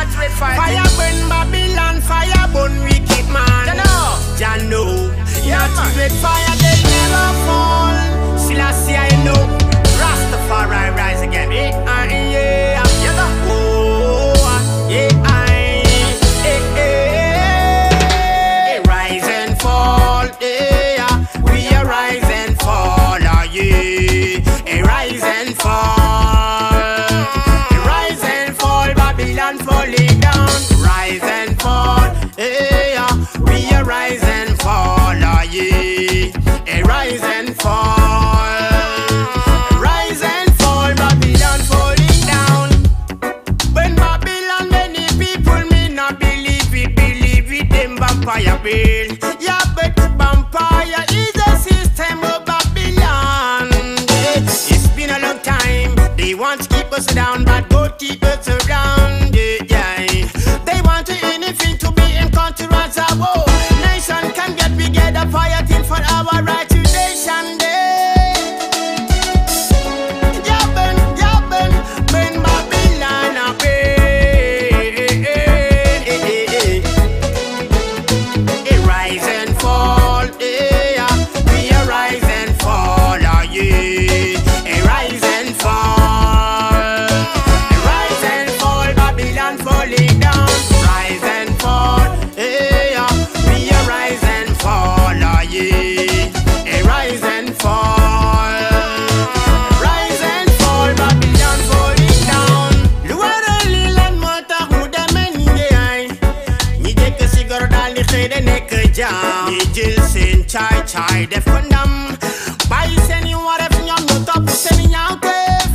not red fire. Fire burn Babylon, fire burn wicked man. Jano, Yeah, not man. red fire, they never fall. Still I see I know. Rastafari rise again. Yeah. Yeah, Oh, yeah. Rise and fall, yeah. We are rise and fall, yeah. Rise and fall. Rise and fall, Babylon falling down. Rise and fall, yeah. We are rise and fall, yeah. Rise and fall. Rise and fall, Babylon falling down. When Babylon, many people may not believe it, them vampire bill. Yeah, but vampire is a system of Babylon. Yeah. It's been a long time. They want to keep us down, but God keep us around. Yeah. They want anything to be in control as a whole nation can get together, fire team for our right to nation. Burn Babylon away. Rise and fall, yeah. We rise and fall, yeah. Rise and fall. Rise and fall, Babylon falling down. Rise and fall, yeah. We rise and fall, yeah. Rise and fall. Rise and fall, Babylon falling down. Luara lilan mata huda menye. Ni jek sigar dal ni xede nek jam. Ni jël seen caay def ko ndam. Bàyyi seen i wareef ñoom ñu topp seen i ñaawteef.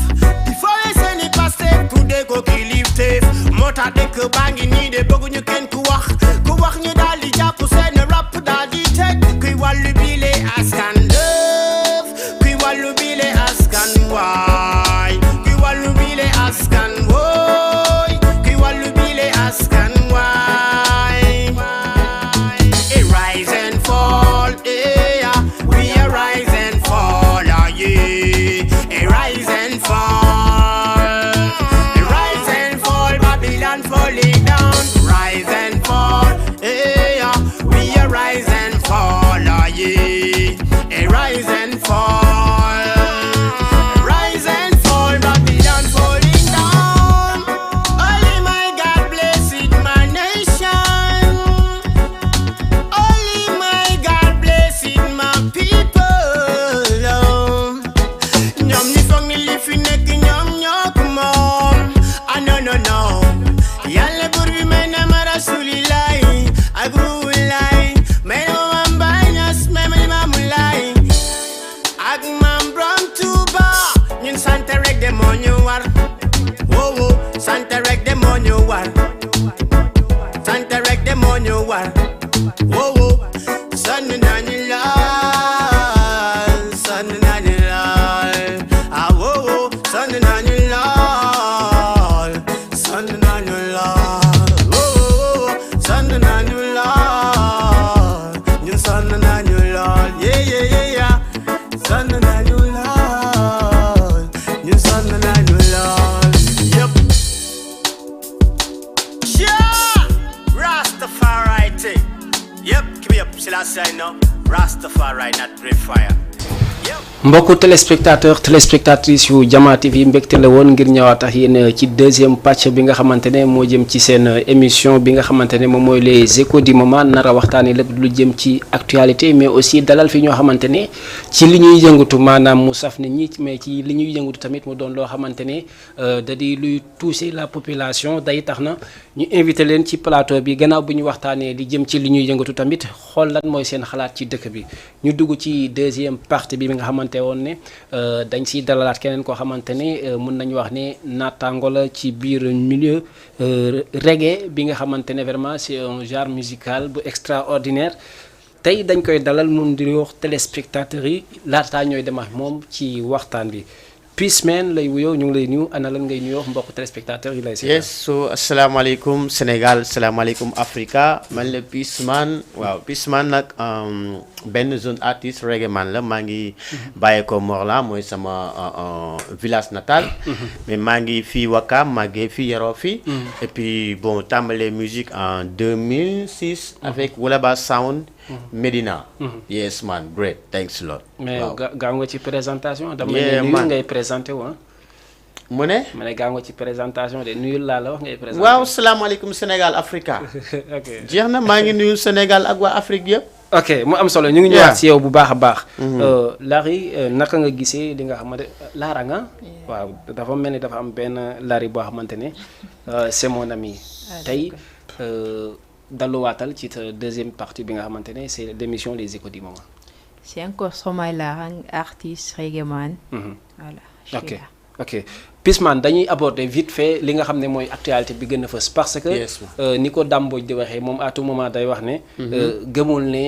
Di fooye seen i Pastef tuddee ko kilifteef. Moo tax dëkk baa ngi nii de bëgguñu kenn ku wax ñu daal di jàpp seen rap daal di teg. Kuy wàllu bile askan lëf, kuy wàllu bile askan waay, kuy wàllu bile askan wooy, kuy wàllu bile askan waay. Rise and fall, yeah. We rise and fall, yeah. Rise and fall. Rise and fall, Babylon falling down. Rise and fall, yeah. We rise and fall, yeah. Rise and fall. Rise and fall, Babylon falling down. Only my God blessed my nation. Only my God blessed my people. Ñoom ñi foog ni li fi nekk ñoom ñoo ko moom. Ah no. Yàlla buur bi may na ma rasulilaay ak ruulaay. May na ma Maam Baay Ñas, may ma Limaamu Laay ak Maam Borom Tuuba. Ñun sant rek de moo ñu war. Wow, sant rek de moo ñu war. Sant rek de moo ñu war. Wow, sonn nañu lool, sonn nañu lool. Ah wow, sonn nañu lool, sonn nañu lool. Wow, sonn nañu lool. Ñun sonn nañu lool. Yeah. Sonn nañu lool. Ñun sonn nañu lool. Yup. Yeah. Rastafari thing. Yep, keep me up. Shall I say no? Rastafari, not red fire. Yep. mbokku téléspectatrice yu Jama TV mbégte la woon ngir ñëwaat ak yéen ci deuxième pàcc bi nga xamante ne moo jëm ci seen émission bi nga xamante ne moom mooy les échos du moment nar a waxtaanee lépp lu jëm ci actualité mais aussi dalal fi ñoo xamante ne ci li ñuy yëngatu maanaam mu saf nit ñi mais ci li ñuy yëngatu tamit mu doon loo xamante ne da di luy toucher la population day tax na ñu invité leen ci plateau bi gannaaw bu ñu waxtaanee li jëm ci li ñuy yëngatu tamit xool lan mooy seen xalaat ci dëkk bi ñu dugg ci deuxième partie bi nga xamante woon ne dañ siy dalalaat keneen koo xamante ne mun nañu wax ne naataango la ci biir milieu reggae bi nga xamante ne vraiment c'est un genre musical bu extraordinaire tey dañ koy dalal mun di wax téléspectateurs yi laataa ñooy dem ak moom ci waxtaan bi Peaceman lay wuyoo ñu ngi lay nuyu ana lan ngay nuyoo mbokk téléspectateurs yi lay seetaan. yes so asalaamaaleykum Sénégal asalaamaaleykum Africa man la Peaceman waaw Peaceman nag benn jeune artiste reggae man la maa ngi bàyyeekoo Morlan mooy sama village natal mais maa ngi fii Wakam màggee fii yaroo fii et puis bon tàmbalee musique en 2006 avec Wulaba Sound Medina. Yes man great thanks a lot. mais waaw gaaw nga ci présentation. dama Yeah, ne nuyu man. ngay présenté wu mu ne. ma ne gaaw nga ci présentation de nuyul laa la wax ngay présenté. waaw salaamaaleykum Sénégal Africa. ok jeex na maa ngi nuyu Sénégal ak waa Afrique yëpp. ok mu am solo ñu ngi ñëwaat si yow bu baax a baax. Larry naka nga gisee li nga xamante Lara nga. waaw dafa mel ni dafa am benn Larry boo xamante ne c'est mon ami. tey dalluwaatal ci ta deuxième partie bi nga xamante ne c'est l'émission Les Échos du Moment. C'est encore Stromae Larang, artiste, reggae man. Voilà. je suis ok là. ok Peaceman dañuy aborder vite fait li nga xam ne mooy actualité bi gën a fës parce que Yes, ni ko Damboj di waxee moom à tout moment day wax ne gëmul ne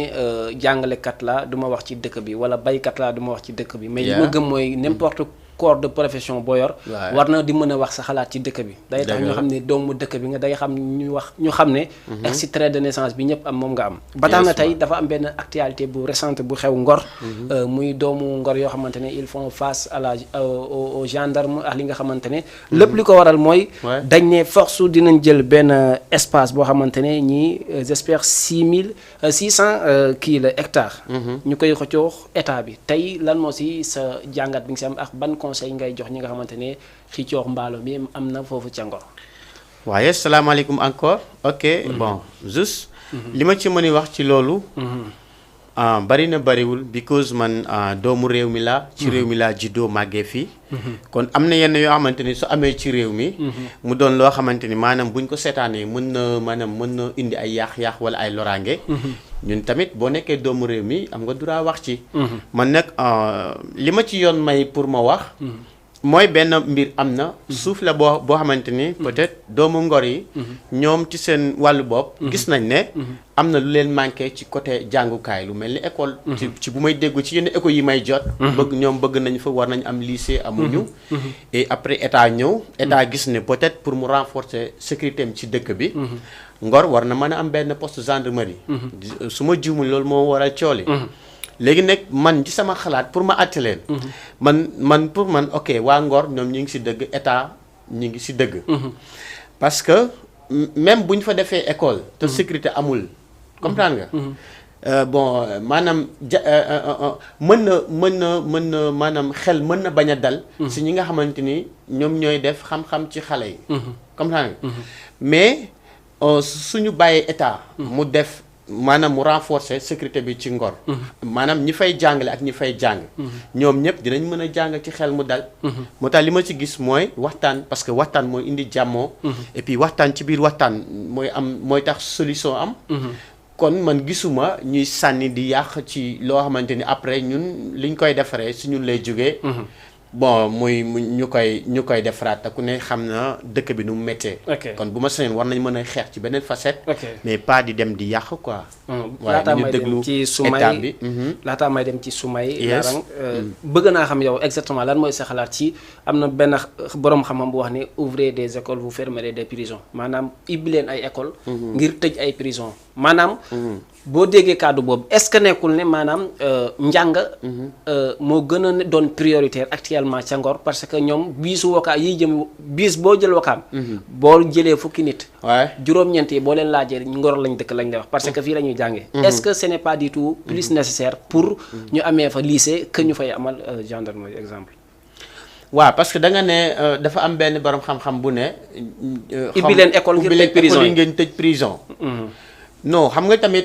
jàngalekat la du ma wax ci dëkk bi wala baykat la du ma wax ci dëkk bi mais li ma gëm mooy n'importe corps de profession boo yor war na di mën a wax sa xalaat ci dëkk bi day tax ñu xam ne doomu dëkk bi nga day xam ñu xam ne extrait de naissance bi ñëpp am moom nga am ba tax na tey dafa am benn actualité bu récente bu xew Ngor muy doomu Ngor yoo xamante ne ils font face à la au gendarme ak li nga xamante ne lépp li ko waral mooy dañ ne force dinañ jël benn espace boo xamante ne ñii j'espère 600 kii la hectares ñu koy xëccoo état bi tey lan moo si sa jàngat bi nga si am ak ban conseil ngay jox ñi nga xamante ne xëccoo mbaalo mi am na foofu ca Ngor. waaye salaamaaleykum encore ok bon juste li ma ci mën a wax ci loolu bari na bariwul because man doomu réew mi la ci réew mi laa juddoo màggee fii kon am na yenn yoo xamante ni su amee ci réew mi mu doon loo xamante ni maanaam buñ ko seetaanee mën na indi ay yaax-yaax wala ay loraange ñun tamit boo nekkee doomu réew mi am nga droit wax ci man nag li ma ci yoon may pour ma wax mooy benn mbir am na suuf la boo xamante ni peut-être doomu Ngor yi ñoom ci seen wàllu bopp gis nañ ne am na lu leen manqué ci côté jàngukaay lu mel ni école ci bu may déggu ci yenn école yi may jot bëgg nañ fa war nañ am lycée amuñu et après état ñëw état gis ne peut-être pour mu renforcer sécurité am ci dëkk bi Ngor war na mën a am benn poste gendarmerie su ma juumul loolu moo waral cooli léegi nag man ci sama xalaat pour ma àtte leen pour man ok waa Ngor ñoom ñu ngi ci dëgg état ñu ngi ci dëgg parce que même bu ñu fa defee école te sécurité amul comprendre nga bon maanaam mën na maanaam xel mën na bañ a dal ci ñi nga xamante ni ñoom ñooy def xam-xam ci xale yi comprendre nga mais suñu bàyyee état mu def maanaam mu renforcer sécurité bi ci Ngor maanaam ñi fay jàngale ak ñi fay jàng ñoom ñëpp dinañ mën a jàng ci xel mu dal moo tax li ma ci gis mooy waxtaan parce que waxtaan mooy indi jàmmoo et puis waxtaan ci biir waxtaan mooy tax solution am kon man gisuma ñuy sànni di yàq ci loo xamante ni après ñun liñ koy defaree si ñun lay jógee bon ñu koy defaraat te ku ne xam na dëkk bi nu mu méttee. kon bu ma sañoon war nañ mën a xeex ci beneen facette. mais pas di dem di yàq quoi. laataa may dem ci Sumay bi. laataa may dem ci Sumay. Larang bëgg naa xam yow exactement lan mooy sa xalaat ci am na benn borom xam-xam bu wax ne ouvrez des écoles vous fermerez des prisons maanaam ibbi leen ay école ngir tëj ay prison maanaam. boo déggee kàddu boobu est-ce que nekkul ne maanaam njàng moo gën a doon prioritaire actuellement ca Ngor parce que ñoom biisu wakaam yiy jëm biis boo jël wakaam boo jëlee fukki nit juróom-ñeent yi boo leen laajee Ngor lañ dëkk lañ lay wax parce que fii la ñuy jàngee est-ce que ce n'est pas du tout plus nécessaire pour ñu amee fa lycée que ñu fay amal gendarmerie exemple waaw parce que da nga ne dafa am benn borom xam-xam bu ne ibbi leen école ngir tëj prison yi ngeen tëj prison non xam nga tamit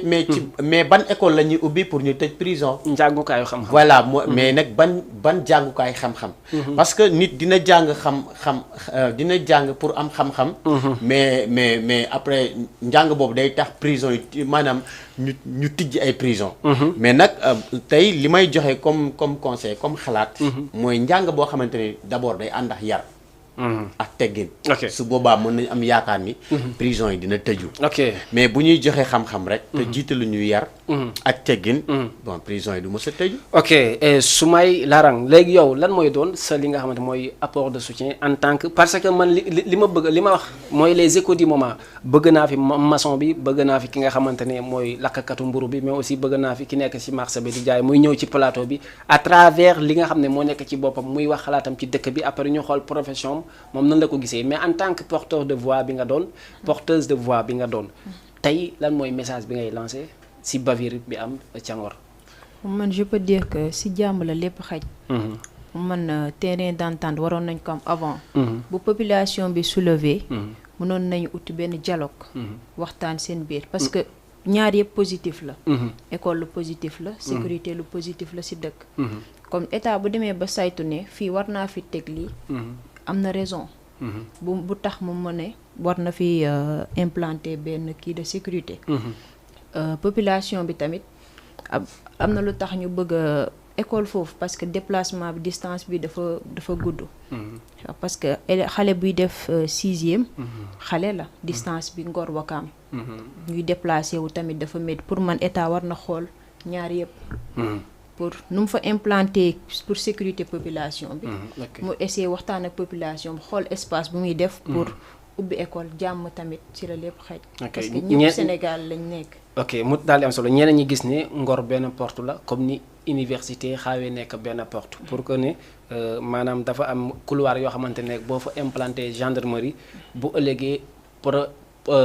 mais ban école la ñuy ubbi pour ñu tëj prison. njàngukaayu xam-xam. voilà mais nag ban jàngukaay xam-xam. parce que nit dina jàng dina jàng pour am xam-xam. mais après njàng boobu day tax prison yi maanaam ñu tijji ay prison. mais nag tey li may joxe comme conseil comme xalaat. mooy njàng boo xamante ni d'abord day ànd ak yar. ak teggin. Ok. su boobaa mën nañu am yaakaar ni. prison yi dina tëju. ok mais bu ñuy joxe xam-xam rek. te jiitalu ñu yar. ak teggin. bon prison yi du mës a tëju. ok Soumaye Larang léegi yow lan mooy doon sa li nga xamante mooy apport de soutien en tant que parce que man li ma bëgg li ma wax mooy les échos du moment bëgg naa fi maçon bi bëgg naa fi ki nga xamante ne mooy lakkatu mburu bi mais aussi bëgg naa fi ki nekk ci marché bi di jaay muy ñëw ci plateau bi à travers li nga xam ne moo nekk ci boppam muy wax xalaatam ci dëkk bi après ñu xool profession moom nan la ko gisee mais en tant que porteur de voix bi nga doon porteuse de voix bi nga doon tey lan mooy message bi ngay lancé ci bavure bi am ca Ngor. man je peux dire que si jàmm la lépp xaj. man terrain d'entente waroon nañ ko am avant. bu population bi soulever. mënoon nañu uti benn dialogue. waxtaan seen biir parce que ñaar yëpp positif la. école lu positif la. sécurité lu positif la ci dëkk. comme état bu demee ba saytu ne fii war naa fi teg lii. am na raison. bu tax mu mën ne war na fi implanter benn kii de sécurité. Population bi tamit am na lu tax ñu bëgg école foofu parce que déplacement bi distance bi dafa gudd. parce que xale buy def 6e. xale la distance bi Ngor Wakaam. ñuy déplacé wu tamit dafa métti pour man état war na xool ñaar yëpp. pour nu mu fa implanter pour sécurité population bi. mu essayer waxtaan ak population bi xool espace bu muy def. pour ubbi école jàmm tamit ci la lépp xaj. parce que ñëpp Sénégal lañ nekk. ok mu daal di am solo ñeneen ñi gis ne Ngor benn porte la comme ni université xaawee nekk benn porte pour que ne maanaam dafa am couloir yoo xamante ne boo fa implanté gendarmerie bu ëllëgee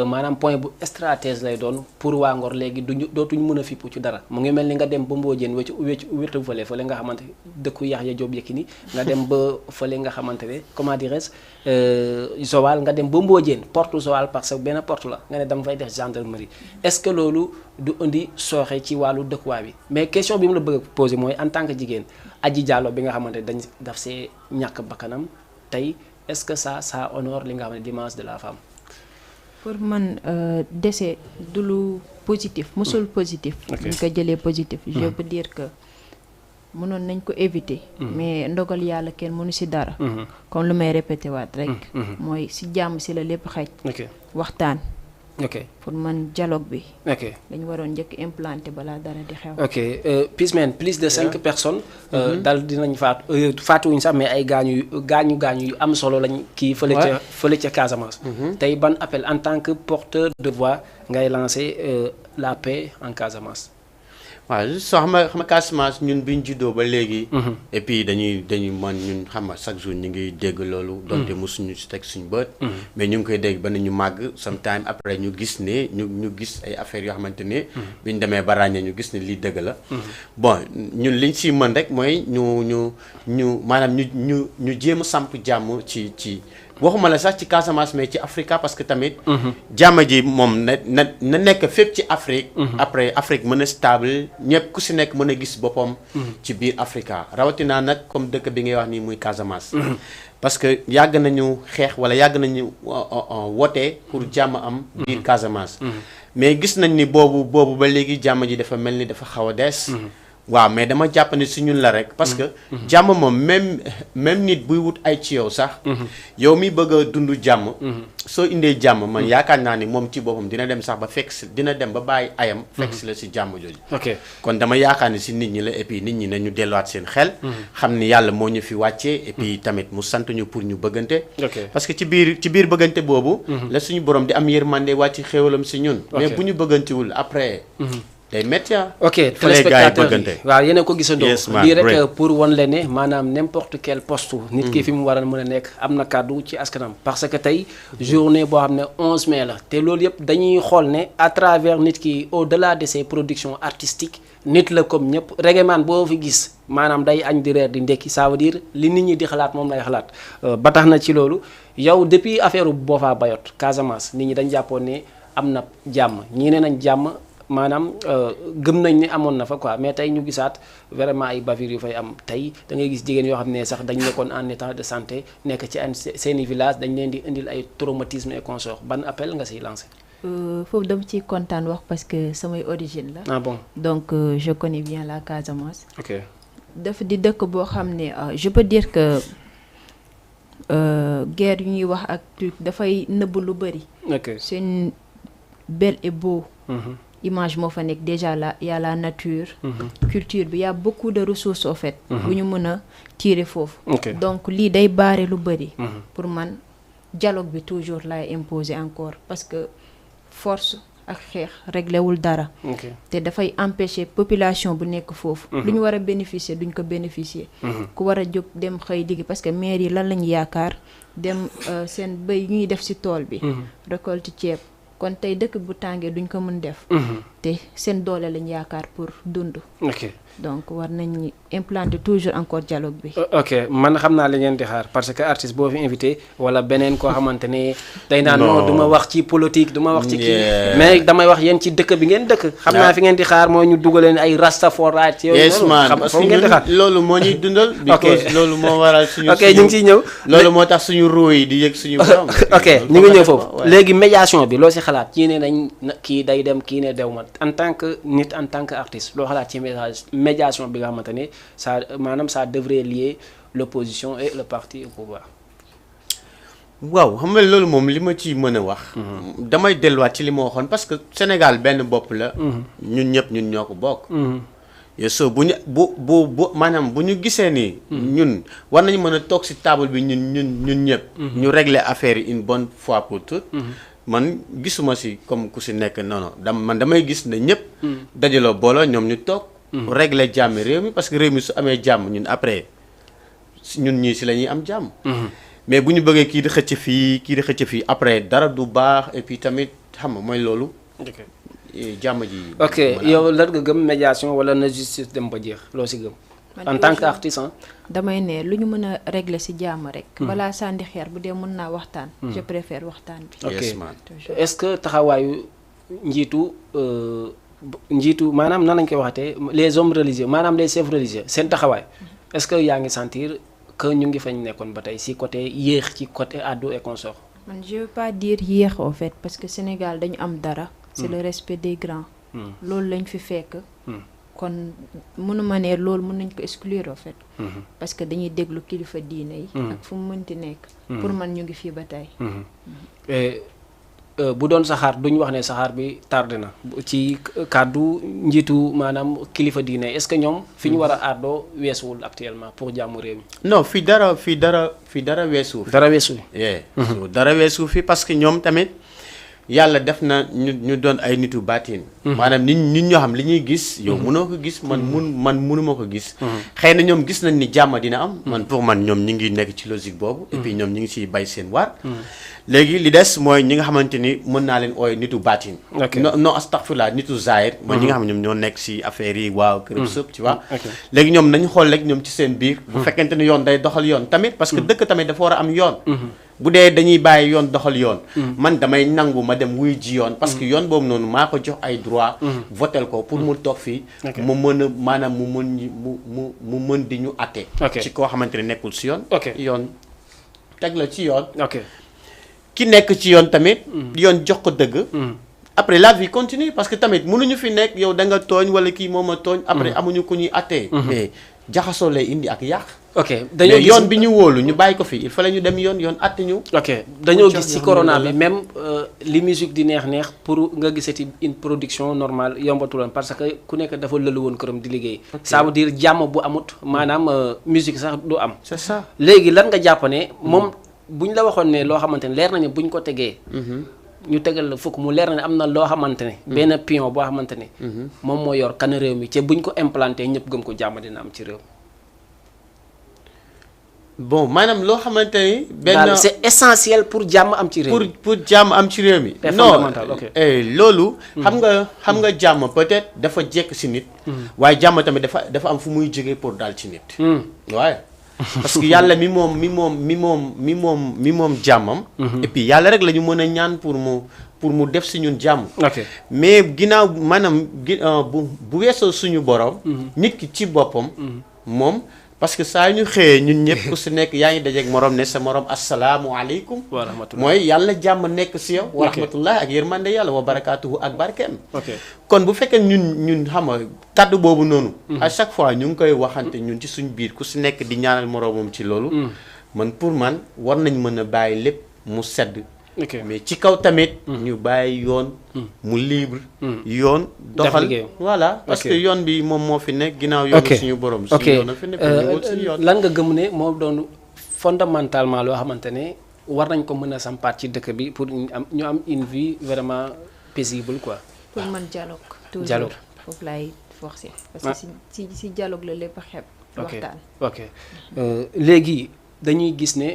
maanaam point bu stratège lay doon pour waa Ngor léegi dootuñ mën a fippu ci dara mu ngi mel ni nga dem ba Mbodiène wétu fële nga xamante dëkku Yaxya Joob Yékini nga dem ba fële nga xamante ne comment dirais-je Joal nga dem ba Mbodiène porte Joal parce que benn porte la nga ne dama fay def gendarmerie est-ce que loolu du indi sooxe ci wàllu dëkkuwaay bi mais question bi mu la bëgg a poser mooy en tant que jigéen Adji Diallo bi nga xamante dañ daf see ñàkk bakkanam tey est-ce que ça honore li nga xam ne dimanche de la femme. pour man décès du lu positif mosul positif. ñu ko jëlee positif. je peux dire que mënoon nañ ko éviter. mais ndogal yàlla kenn mënu ci dara. comme lu may répété waat rek. mooy ci jàmm ci la lépp xaj. waxtaan. ok pour man dialogue bi. ok dañu waroon njëkk implanté balaa dara di xew. ok Peaceman plus de 5 personnes. dal dinañ faatuwuñ sax mais ay gaañu yu am solo lañ kii fële ca Casamance. tey ban appel en tant que porteur de voix ngay lancer la paix en Casamance. waaw soo xam nga Casamance ñun bi ñu juddoo ba léegi. et puis dañuy man ñun xam nga chaque jour ñu ngi dégg loolu. donte mosuñu si teg suñu bët. mais ñu ngi koy dégg ba ñu màgg sometime après ñu gis ne ñu gis ay affaires yoo xamante ne. bi ñu demee ba ràññee ñu gis ne lii dëgg la. bon ñun liñ si mën rek mooy ñu maanaam ñu jéem a samp jàmm ci. waxuma la sax ci Casamance mais ci Afrique parce que tamit. jàmm ji moom na nekk fépp ci Afrique. après Afrique mën a stable ñëpp ku si nekk mën a gis boppam. ci biir Afrique rawatina nag comme dëkk bi ngay wax nii muy Casamance. parce que yàgg nañu xeex wala yàgg nañu wote pour jàmm am. biir Casamance. mais gis nañ ni boobu ba léegi jàmm ji dafa mel ni dafa xaw a des. waaw mais dama jàpp ne si ñun la rek parce que jàmm moom même nit buy wut ay ci yow sax yow mi bëgg a dund jàmm soo indee jàmm man yaakaar naa ni moom ci boppam dina dem sax ba dina dem ba bàyyi ayam fekk si la si jàmm jooju ok kon dama yaakaar ne si nit ñi la et puis nit ñi nañu delluwaat seen xel xam ni yàlla moo ñu fi wàccee et puis tamit mu sant ñu pour ñu bëggante parce que ci biir bëggante boobu la suñu borom di am yërmande wàcc xéwalam si ñun mais bu ñu bëggantewul après day métti ok téléspectateur yi waaw yéen a ko gisandoo lii rek pour wan leen ne maanaam n'importe quel poste nit ki fi mu war a mën a nekk am na kàddu ci askanam parce que tey journée boo xam ne 11 mai la te loolu yëpp dañuy xool ne à travers nit ki au delà de ses productions artistiques nit la comme ñëpp reggaeman boo fi gis maanaam day añ di reer di ndekki ça veut dire li nit ñi di xalaat moom lay xalaat ba tax na ci loolu yow depuis affaire Boffa Bayotte Casamance nit ñi dañ jàppoon ne am na jàmm ñii ne nañ jàmm maanaam gëm nañ ne amoon na fa quoi mais tey ñu gisaat vraiment ay bavures yu fay am tey da ngay gis jigéen yoo xam ne sax dañ nekkoon en état de santé nekk ci seeni village dañ leen di indil ay traumatisme et consort ban appel nga siy lancé. foofu dama ciy kontaan wax parce que samay origine la. ah bon donc je connais bien la Casamance. ok dafa di dëkk boo xam ne je peux dire que guerre yu ñuy wax ak truc dafay nëbb lu bëri. ok c'est une belle et beau image moo fa nekk déjà là y a la nature. culture bi y a beaucoup de ressources au fait. bu ñu mën a tirer foofu. donc lii day baare lu bëri. pour man dialogue bi toujours lay imposer encore parce que force ak xeex réglewul dara. te dafay empêcher population bu nekk foofu. lu ñu war a bénéficier duñ ko bénéficier. ku war a jóg dem xëy liggéey parce que maire yi lan lañu yaakaar dem seen béy ñuy def ci tool bi. récolte ceeb. kon tey dëkk bu tàngee duñ ko mën def. te seen doole lañ yaakaar pour dund. donc war nañ implanter toujours encore dialogue bi. ok man xam naa li ngeen di xaar parce que artiste boo fi invité wala beneen koo xamante ne day naan non du ma wax ci politique du ma wax ci kii mais damay wax yéen ci dëkk bi ngeen dëkk. xam naa fi ngeen di xaar mooy ñu dugaleen ay Rastafari ci yooyu. yes man parce que loolu moo ñuy dundal. because loolu moo waral suñu. ok ñu ngi ciy ñëw. loolu moo tax suñu ruu yi di yëg suñu borom. ok ñu ngi ñëw foofu léegi médiation bi loo si xalaat kii ne dañ kii day dem kii ne dew ma en tant que nit en tant que artiste loo xalaat ci médiation bi nga xamante ne ça maanaam ça devrait lier l'opposition et le parti au pouvoir. waaw xam nga loolu moom li ma ci mën a wax. damay delluwaat ci li ma waxoon parce que Sénégal benn bopp la. ñun ñëpp ñun ñoo ko bokk. so bu ñu bu maanaam bu ñu gisee ni. ñun war nañu mën a toog ci table bi ñun ñëpp. ñu régler affaire yi une bonne fois pour toutes. man gisuma ci comme ku ci nekk non man damay gis ne ñëpp. dajaloo booloo ñoom ñu toog. régler jàmm réew mi parce que réew mi su amee jàmm ñun après ñun ñii ci la ñuy am jàmm. mais bu ñu bëggee kii di xëcc fii après dara du baax et puis tamit xam nga mooy loolu. jàmm ji. ok yow lan nga gëm médiation wala na justice dem ba jeex loo ci gëm. en tant que artiste damay ne lu ñu mën a régler ci jàmm rek. balaa sànni xeer bu dee mën naa waxtaan. je préfère waxtaan bi. ok est-ce que taxawaayu njiitu maanaam nan lañ koy waxatee les hommes religieux maanaam les chefs religieux seen taxawaay est-ce que yaa ngi sentir que ñu ngi fañ nekkoon ba tey ci côté yéex ci côté ado et consort. man je veux pas dire yéex en fait parce que Sénégal dañu am dara. c'est le respect des grands. loolu lañ fi fekk. kon mënuma ne loolu mën nañ ko exclure en fait. parce que dañuy déglu kilifa diine yi. ak fu mu mënti nekk. pour man ñu ngi fii ba tey. bu doon saxaar duñ wax ne saxaar bi tardé na ci kàddu njiitu maanaam kilifa diine est-ce que ñoom fi ñu war a aardoo weesuwul actuellement pour jàmm réew mi. non fii dara weesu. dara weesu. dara weesu fi parce que ñoom tamit yàlla def na ñu doon ay nitu baatin. maanaam nit ñoo xam li ñuy gis. yow mënoo ko gis man mënuma ko gis. xëy na ñoom gis nañ ni jàmm dina am. man pour man ñoom ñi ngi nekk ci logique boobu. et puis ñoom ñi ngi ciy bay seen waar. léegi li des mooy ñi nga xamante ni mën naa leen ooy nitu baatin. non astaghfirullah nitu zahir. mooy ñi nga xam ne ñoom ñoo nekk ci affaire yi waaw kërëb sëpp tu vois. léegi ñoom nañu xool rek ñoom ci seen biir. bu fekkente ni yoon day doxal yoon tamit parce que dëkk tamit dafa war a am yoon. bu dee dañuy bàyyi yoon doxal yoon. man damay nangu ma dem wuy ji yoon. parce que yoon boobu noonu maa ko jox ay droit votel ko pour mu toog fii. mu mën a maanaam mu mën di ñu atte. ci koo xamante ne nekkul ci yoon. yoon teg la ci yoon. ki nekk ci yoon tamit. yoon jox ko dëgg. après la vie continue parce que tamit mënuñu fi nekk yow da nga tooñ wala kii moom a tooñ. après amuñu ku ñuy attee. mais jaxasoo lay indi ak yàq. ok dañoo gis yoon bi ñu wóolu ñu bàyyi ko fi il fallait ñu dem yoon atte ñu. ok dañoo gis ci corona bi même li musique di neex pour nga gisati une production normale yombatuloon parce que ku nekk dafa lëlu woon këram di liggéey. ça veut dire jàmm bu amut maanaam musique sax du am. c'est ça léegi lan nga jàpp ne moom. bu ñu la waxoon ne loo xamante ne leer nañu bu ñu ko tegee. ñu tegal la fukk mu leer na ne am na loo xamante ne. benn pion boo xamante ne. moom moo yor kan réew mi te bu ñu ko implanté ñëpp gëm ko jàmm dina am ci réew. bon maanaam loo xamante ni. benn c'est essentiel pour jàmm am ci réew mi. pour jàmm am ci réew mi. non loolu. xam nga jàmm peut-être dafa jekk ci nit. waaye jàmm tamit dafa am fu muy jógee pour daal ci nit. waaye. parce que yàlla mi moom jàmmam. et puis yàlla rek la ñu mën a ñaan pour mu def si ñun jàmm. mais ginnaaw maanaam bu weesoo suñu borom. nit ki ci boppam. moom parce que saa ñu xëyee ñun ñëpp ku si nekk yaa ngi dajeeg morom ne sa morom asalaamualeykum. wa rahmatullah mooy yàlla jàmm nekk si yow. wa rahmatullah ak yërmande yàlla wa barakaatuhu ak barkeem. kon bu fekkee ñun xam nga kàddu boobu noonu. à chaque fois ñu ngi koy waxante ñun ci suñu biir ku si nekk di ñaanal moromam ci loolu. man pour man war nañ mën a bàyyi lépp mu sedd. ok mais ci kaw tamit. ñu bàyyi yoon. mu libre. yoon doxal voilà parce que yoon bi moom moo fi nekk ginnaaw yoon suñu borom. ok suñu yoon a fi nekk suñu yoon. lan nga gëm ne moo doon fondamentalement loo xamante ne war nañ ko mën a sampaat ci dëkk bi pour ñu am une vie vraiment paisible quoi. pour man dialogue. toujours dialogue foofu laay forcer. parce que si dialogue la lépp xeeb. waxtaan ok léegi dañuy gis ne.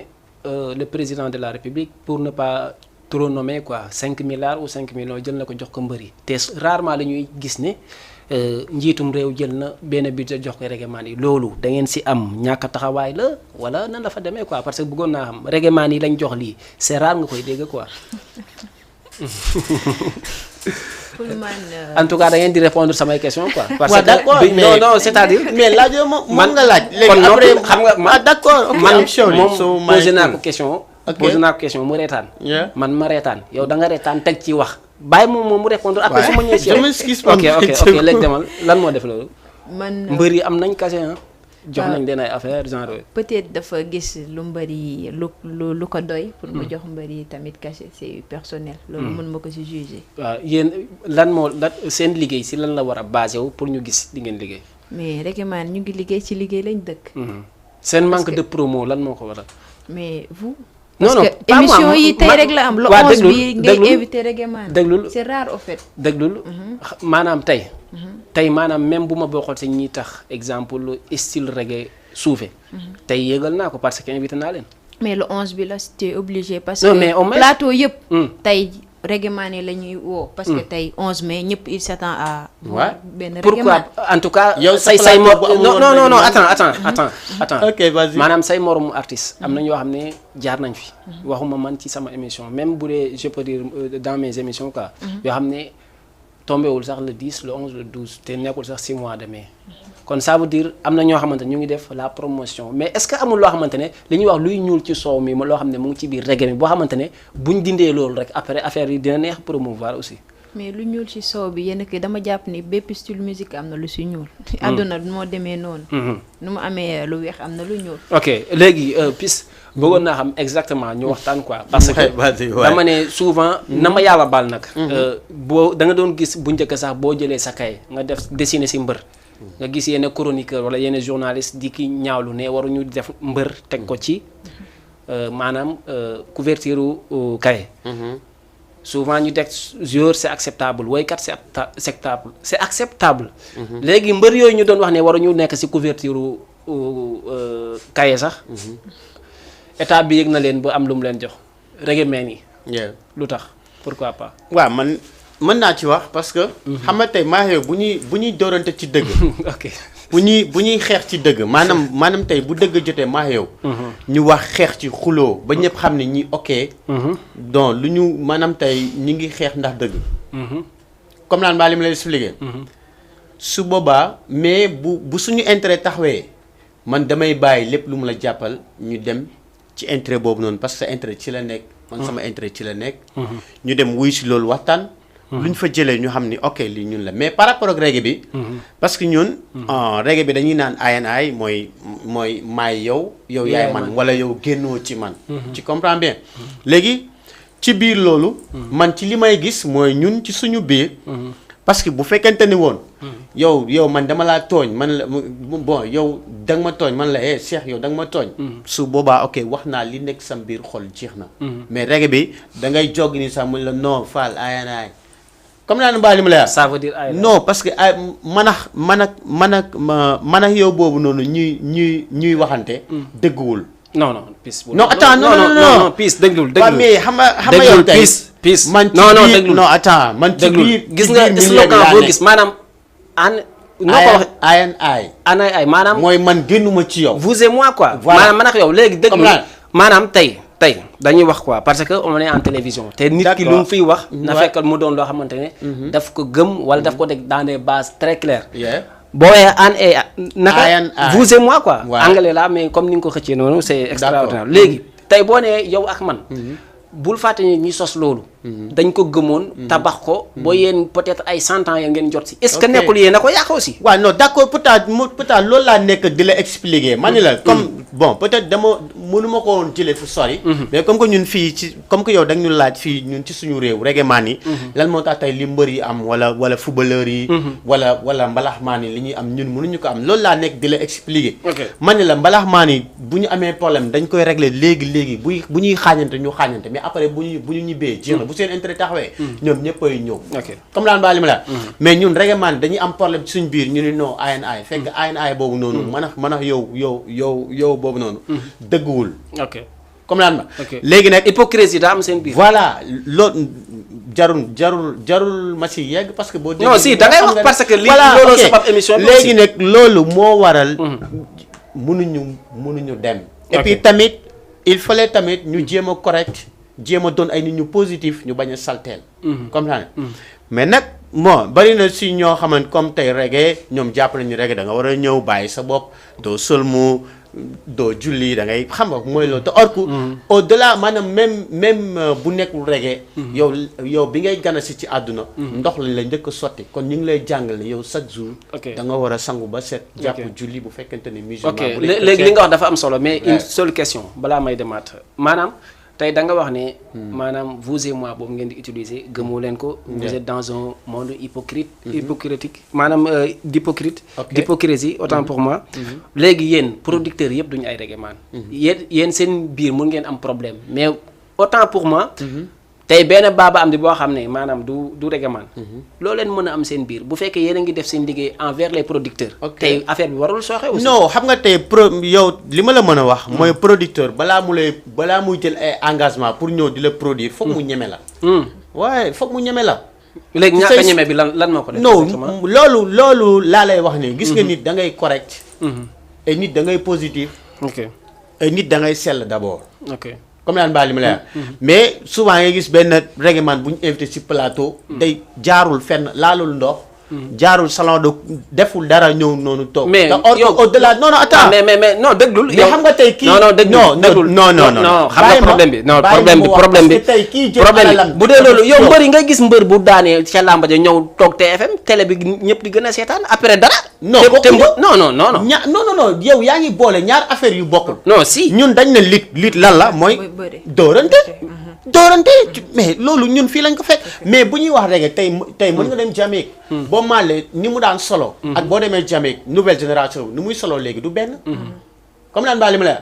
Le président de la République pour ne pas trop nommer quoi 5 milliards ou 5 millions jël na ko jox ko mbër yi te rarement la ñuy gis ne njiitum réew jël na benn budget jox ko règlement yi loolu da ngeen si am ñàkk taxawaay la wala nan la fa demee quoi parce que bëggoon naa xam règlement yi lañ jox lii c'est rare nga koy dégg quoi. en tout cas da ngeen di répondre samay question quoi. parce que non c'est-à-dire. mais laajoo moom nga laaj. léegi après xam nga d'accord man moom posé naa ko question. posé naa ko question mu reetaan. man ma reetaan yow da nga reetaan teg ci wax. bàyyi moom mu répondre après su ma ñëwee si ok léegi demal lan moo def loolu. man mbër yi am nañ kase jox nañ leen ay affaire genre. peut-être dafa gis lu mbëri lu ko doy. pour mu jox mbëri tamit cachet c'est personnel. loolu mën ma ko si juger. waaw yéen lan seen liggéey si lan la war a basé wu pour ñu gis li ngeen liggéey. mais règlement ñu ngi liggéey ci liggéey lañ dëkk. seen manque de promo lan moo ko waral. mais vous. non non parce que émission yi tey rek la am. le 11 bi ngay invité règlement. déglul c'est rare au fait. déglul maanaam tey. tey maanaam même bu ma bokkul si ñi tax exemple style reggae suufe tey yéegal naa ko parce que invité naa leen. mais le 11 bi la c'était obligé. parce non, que mais plateau yëpp. tey règlement la ñuy woo. parce que tey 11 mai ñëpp il s'attend à. benn règlement pourquoi en tout cas. yow say non attends. ok vas-y maanaam say moromu artiste am na ñoo xam ne jaar nañ fi. waxuma man ci sama émission même bu dee je peux dire dans mes émissions quoi. yoo xam ne. tombéwul sax le 10 le 11 le 12 te nekkul sax 6 mois de mai kon ça veut dire am na ñoo xamante ne ñu ngi def la promotion mais est-ce que amul loo xamante ne li ñuy wax luy ñuul ci soow mi loo xam ne mu ngi ci biir reggae mi boo xamante ne buñ dindee loolu rek après affaire yi dina neex promouvoir aussi. mais lu ñuul ci soow bi yéen a dama jàpp ni bépp style musique am na lu si ñuul. àdduna moo demee noonu. nu mu amee lu weex am na lu ñuul. ok léegi pis bëggoon naa xam exactement ñu waxtaan quoi. parce que dama ne souvent na ma yàlla baal nag. boo da nga doon gis bu njëkk sax boo jëlee sa kay nga def dessiner si mbër. nga gis yenn chroniqueur wala yenn journaliste di ki ñaawlu ne waruñu def mbër teg ko ci maanaam couverture kay. souvent ñu teg joueur c'est acceptable woykat c'est acceptable. léegi mbër yooyu ñu doon wax ne waruñu nekk ci couverture kaye sax. état bi yëg na leen ba am lu mu leen jox reggae men yi. lu tax pourquoi pas. waaw man mën naa ci wax parce que. xam nga tey maa yow bu ñuy doorante ci dëgg. ok bu ñuy xeex ci dëgg maanaam tey bu dëgg jotee maa yow. ñu wax xeex ci xuloo ba ñëpp xam ne ñi ok. donc lu ñu maanaam tey ñu ngi xeex ndax dëgg. comme naan maa li ma lay expliquer. su boobaa mais bu suñu intérêt taxawee man damay bàyyi lépp lu mu la jàppal ñu dem ci intérêt boobu noonu parce que sa intérêt ci la nekk. man sama intérêt ci la nekk. ñu dem wuy si loolu waxtaan. lu ñu fa jëlee ñu xam ni ok lii ñun la mais par rapport ak reggae bi. parce que ñun. reggae bi dañuy naan I mooy maay yow yaay man wala yow génnoo ci man. ci comprends bien. léegi ci biir loolu. man ci li may gis mooy ñun ci suñu biir. parce que bu fekkente ni woon. yow man dama laa tooñ man la bon yow da nga ma tooñ man la Cheikh yow da nga ma tooñ. su boobaa ok wax naa li nekk sam biir xol jeex na. mais reggae bi da ngay jog ni sax mun la non faal I comme naa ne mbaa li ma lay wax. ça veut dire non parce que ay man ak yow boobu noonu ñuy waxante. dëgguwul. non pis. non attends non pis déglul. waaw mais xam nga yow tey pis man ci biir non attends man ci biir gis nga slogan boo gis maanaam. noo ko wax ay maanaam. mooy man génnuma ci yow. vous et moi quoi. maanaam man ak yow léegi déglu maanaam tey dañuy wax quoi parce que on est en télévision te nit ki lu mu fiy wax na fekk mu doon loo xamante ne daf ko gëm wala daf ko teg dans des bases très claires boo waxee naka vous et moi quoi anglais la mais comme ni nga ko xëccee noonu c'est extraordinaire léegi tey boo nee yow ak man bul fàtte ni ñi sos loolu dañ ko gëmoon tabax ko boo yéen peut-être ay 100 ans ya ngeen jot si est-ce que nekkul yéen a ko yàq aussi waaw non d'accord peut-être loolu laa nekk di la expliquer ma ni la comme bon peut-être mënuma ko woon jëlee fu sori. mais comme que ñun fii comme que yow da ñu laaj fii ñun ci suñu réew reggae man yi. lan moo tax tey li mbër yi am wala footballeur yi. wala mbalaxmaan yi li ñuy am ñun mënuñu ko am loolu laa nekk di la expliquer. man ne la mbalaxmaan yi bu ñu amee problème dañ koy régler léegi bu ñuy xaañante ñu xaañante mais après bu ñu ñibbee jeex na bu seen intérêt taxawee. ñoom ñëppay ñëw. comme laan baa li ma la mais ñun reggae man dañuy am problème ci suñu biir ñu ne non ANI fekk ANI boobu noonu. man a yow boobu noonu. dëgguwul. comme laan ma. léegi nag hypocrisie daa am seen biir. voilà loolu jarul ma si yegg parce que boo. non si da ngay wax parce que li loolu sabab émission bi léegi nag loolu moo waral. mënuñu dem. et puis tamit il fallait tamit ñu jéem a correct jéem a doon ay nit ñu positif ñu bañ a salteel. comme ça mais nag bon bari na si ñoo xamante comme tey reggae ñoom jàpp nañu reggae da nga war a ñëw bàyyi sa bopp doo sëlmu doo julli da ngay xam nga mooy loolu te or que au delà maanaam même bu nekkul reggae. yow bi ngay gana si ci àdduna. ndox lañ la njëkk a sotti kon ñu ngi lay jàngale yow chaque jour. da nga war a sangu ba set. jàpp julli bu fekkente ne musulman. bu léegi li nga wax dafa am solo mais une seule question balaa may demaat maanaam. tey da nga wax ne maanaam vous et moi boobu ngeen di utiliser gëmoo leen ko vous êtes dans un monde hypocritique maanaam d'hypocrisie autant pour moi léegi yéen producteurs yëpp duñu ay reggae man yéen seen biir mun ngeen am problème mais autant pour moi tey benn baaba am di boo xam ne maanaam du reggae man loo leen mën a am seen biir bu fekkee yéen a ngi def seen liggéey envers les producteurs tey affaire bi warul sooxe aussi non xam nga tey yow li ma la mën a wax mooy producteur balaa muy jël ay engagement pour ñëw di la produire foog mu ñeme la waaye foog mu ñeme la léegi ñàkk a ñeme bi lan moo ko def non loolu laa lay wax ni gis nga nit da ngay correct et nit da ngay positif et nit da ngay sell d'abord comme naan baal li ma lay mais souvent ngay gis benn reggae man bu ñu invité ci plateau day jaarul fenn laalul ndox jaarul salon de deful dara ñëw noonu toog mais au delà non attends mais non déglul mais xam nga tey kii non déglul non xam nga problème bi tey kii jël problème bu dee loolu yow mbër yi nga gis mbër bu daanee ca làmba ja ñëw toog TFM télé bi ñëpp di gën a seetaan après dara non yow yaa ngi boole ñaar affaire yu bokkul non si ñun dañ ne lit lan la mooy dóorante mais loolu ñun fii lañ ko fekk mais bu ñuy wax reggae tey mën nga dem Jamaïque boo maalee ni mu daan solo ak boo demee Jamaïque nouvelle génération ni muy solo léegi du benn comme naan baa li ma la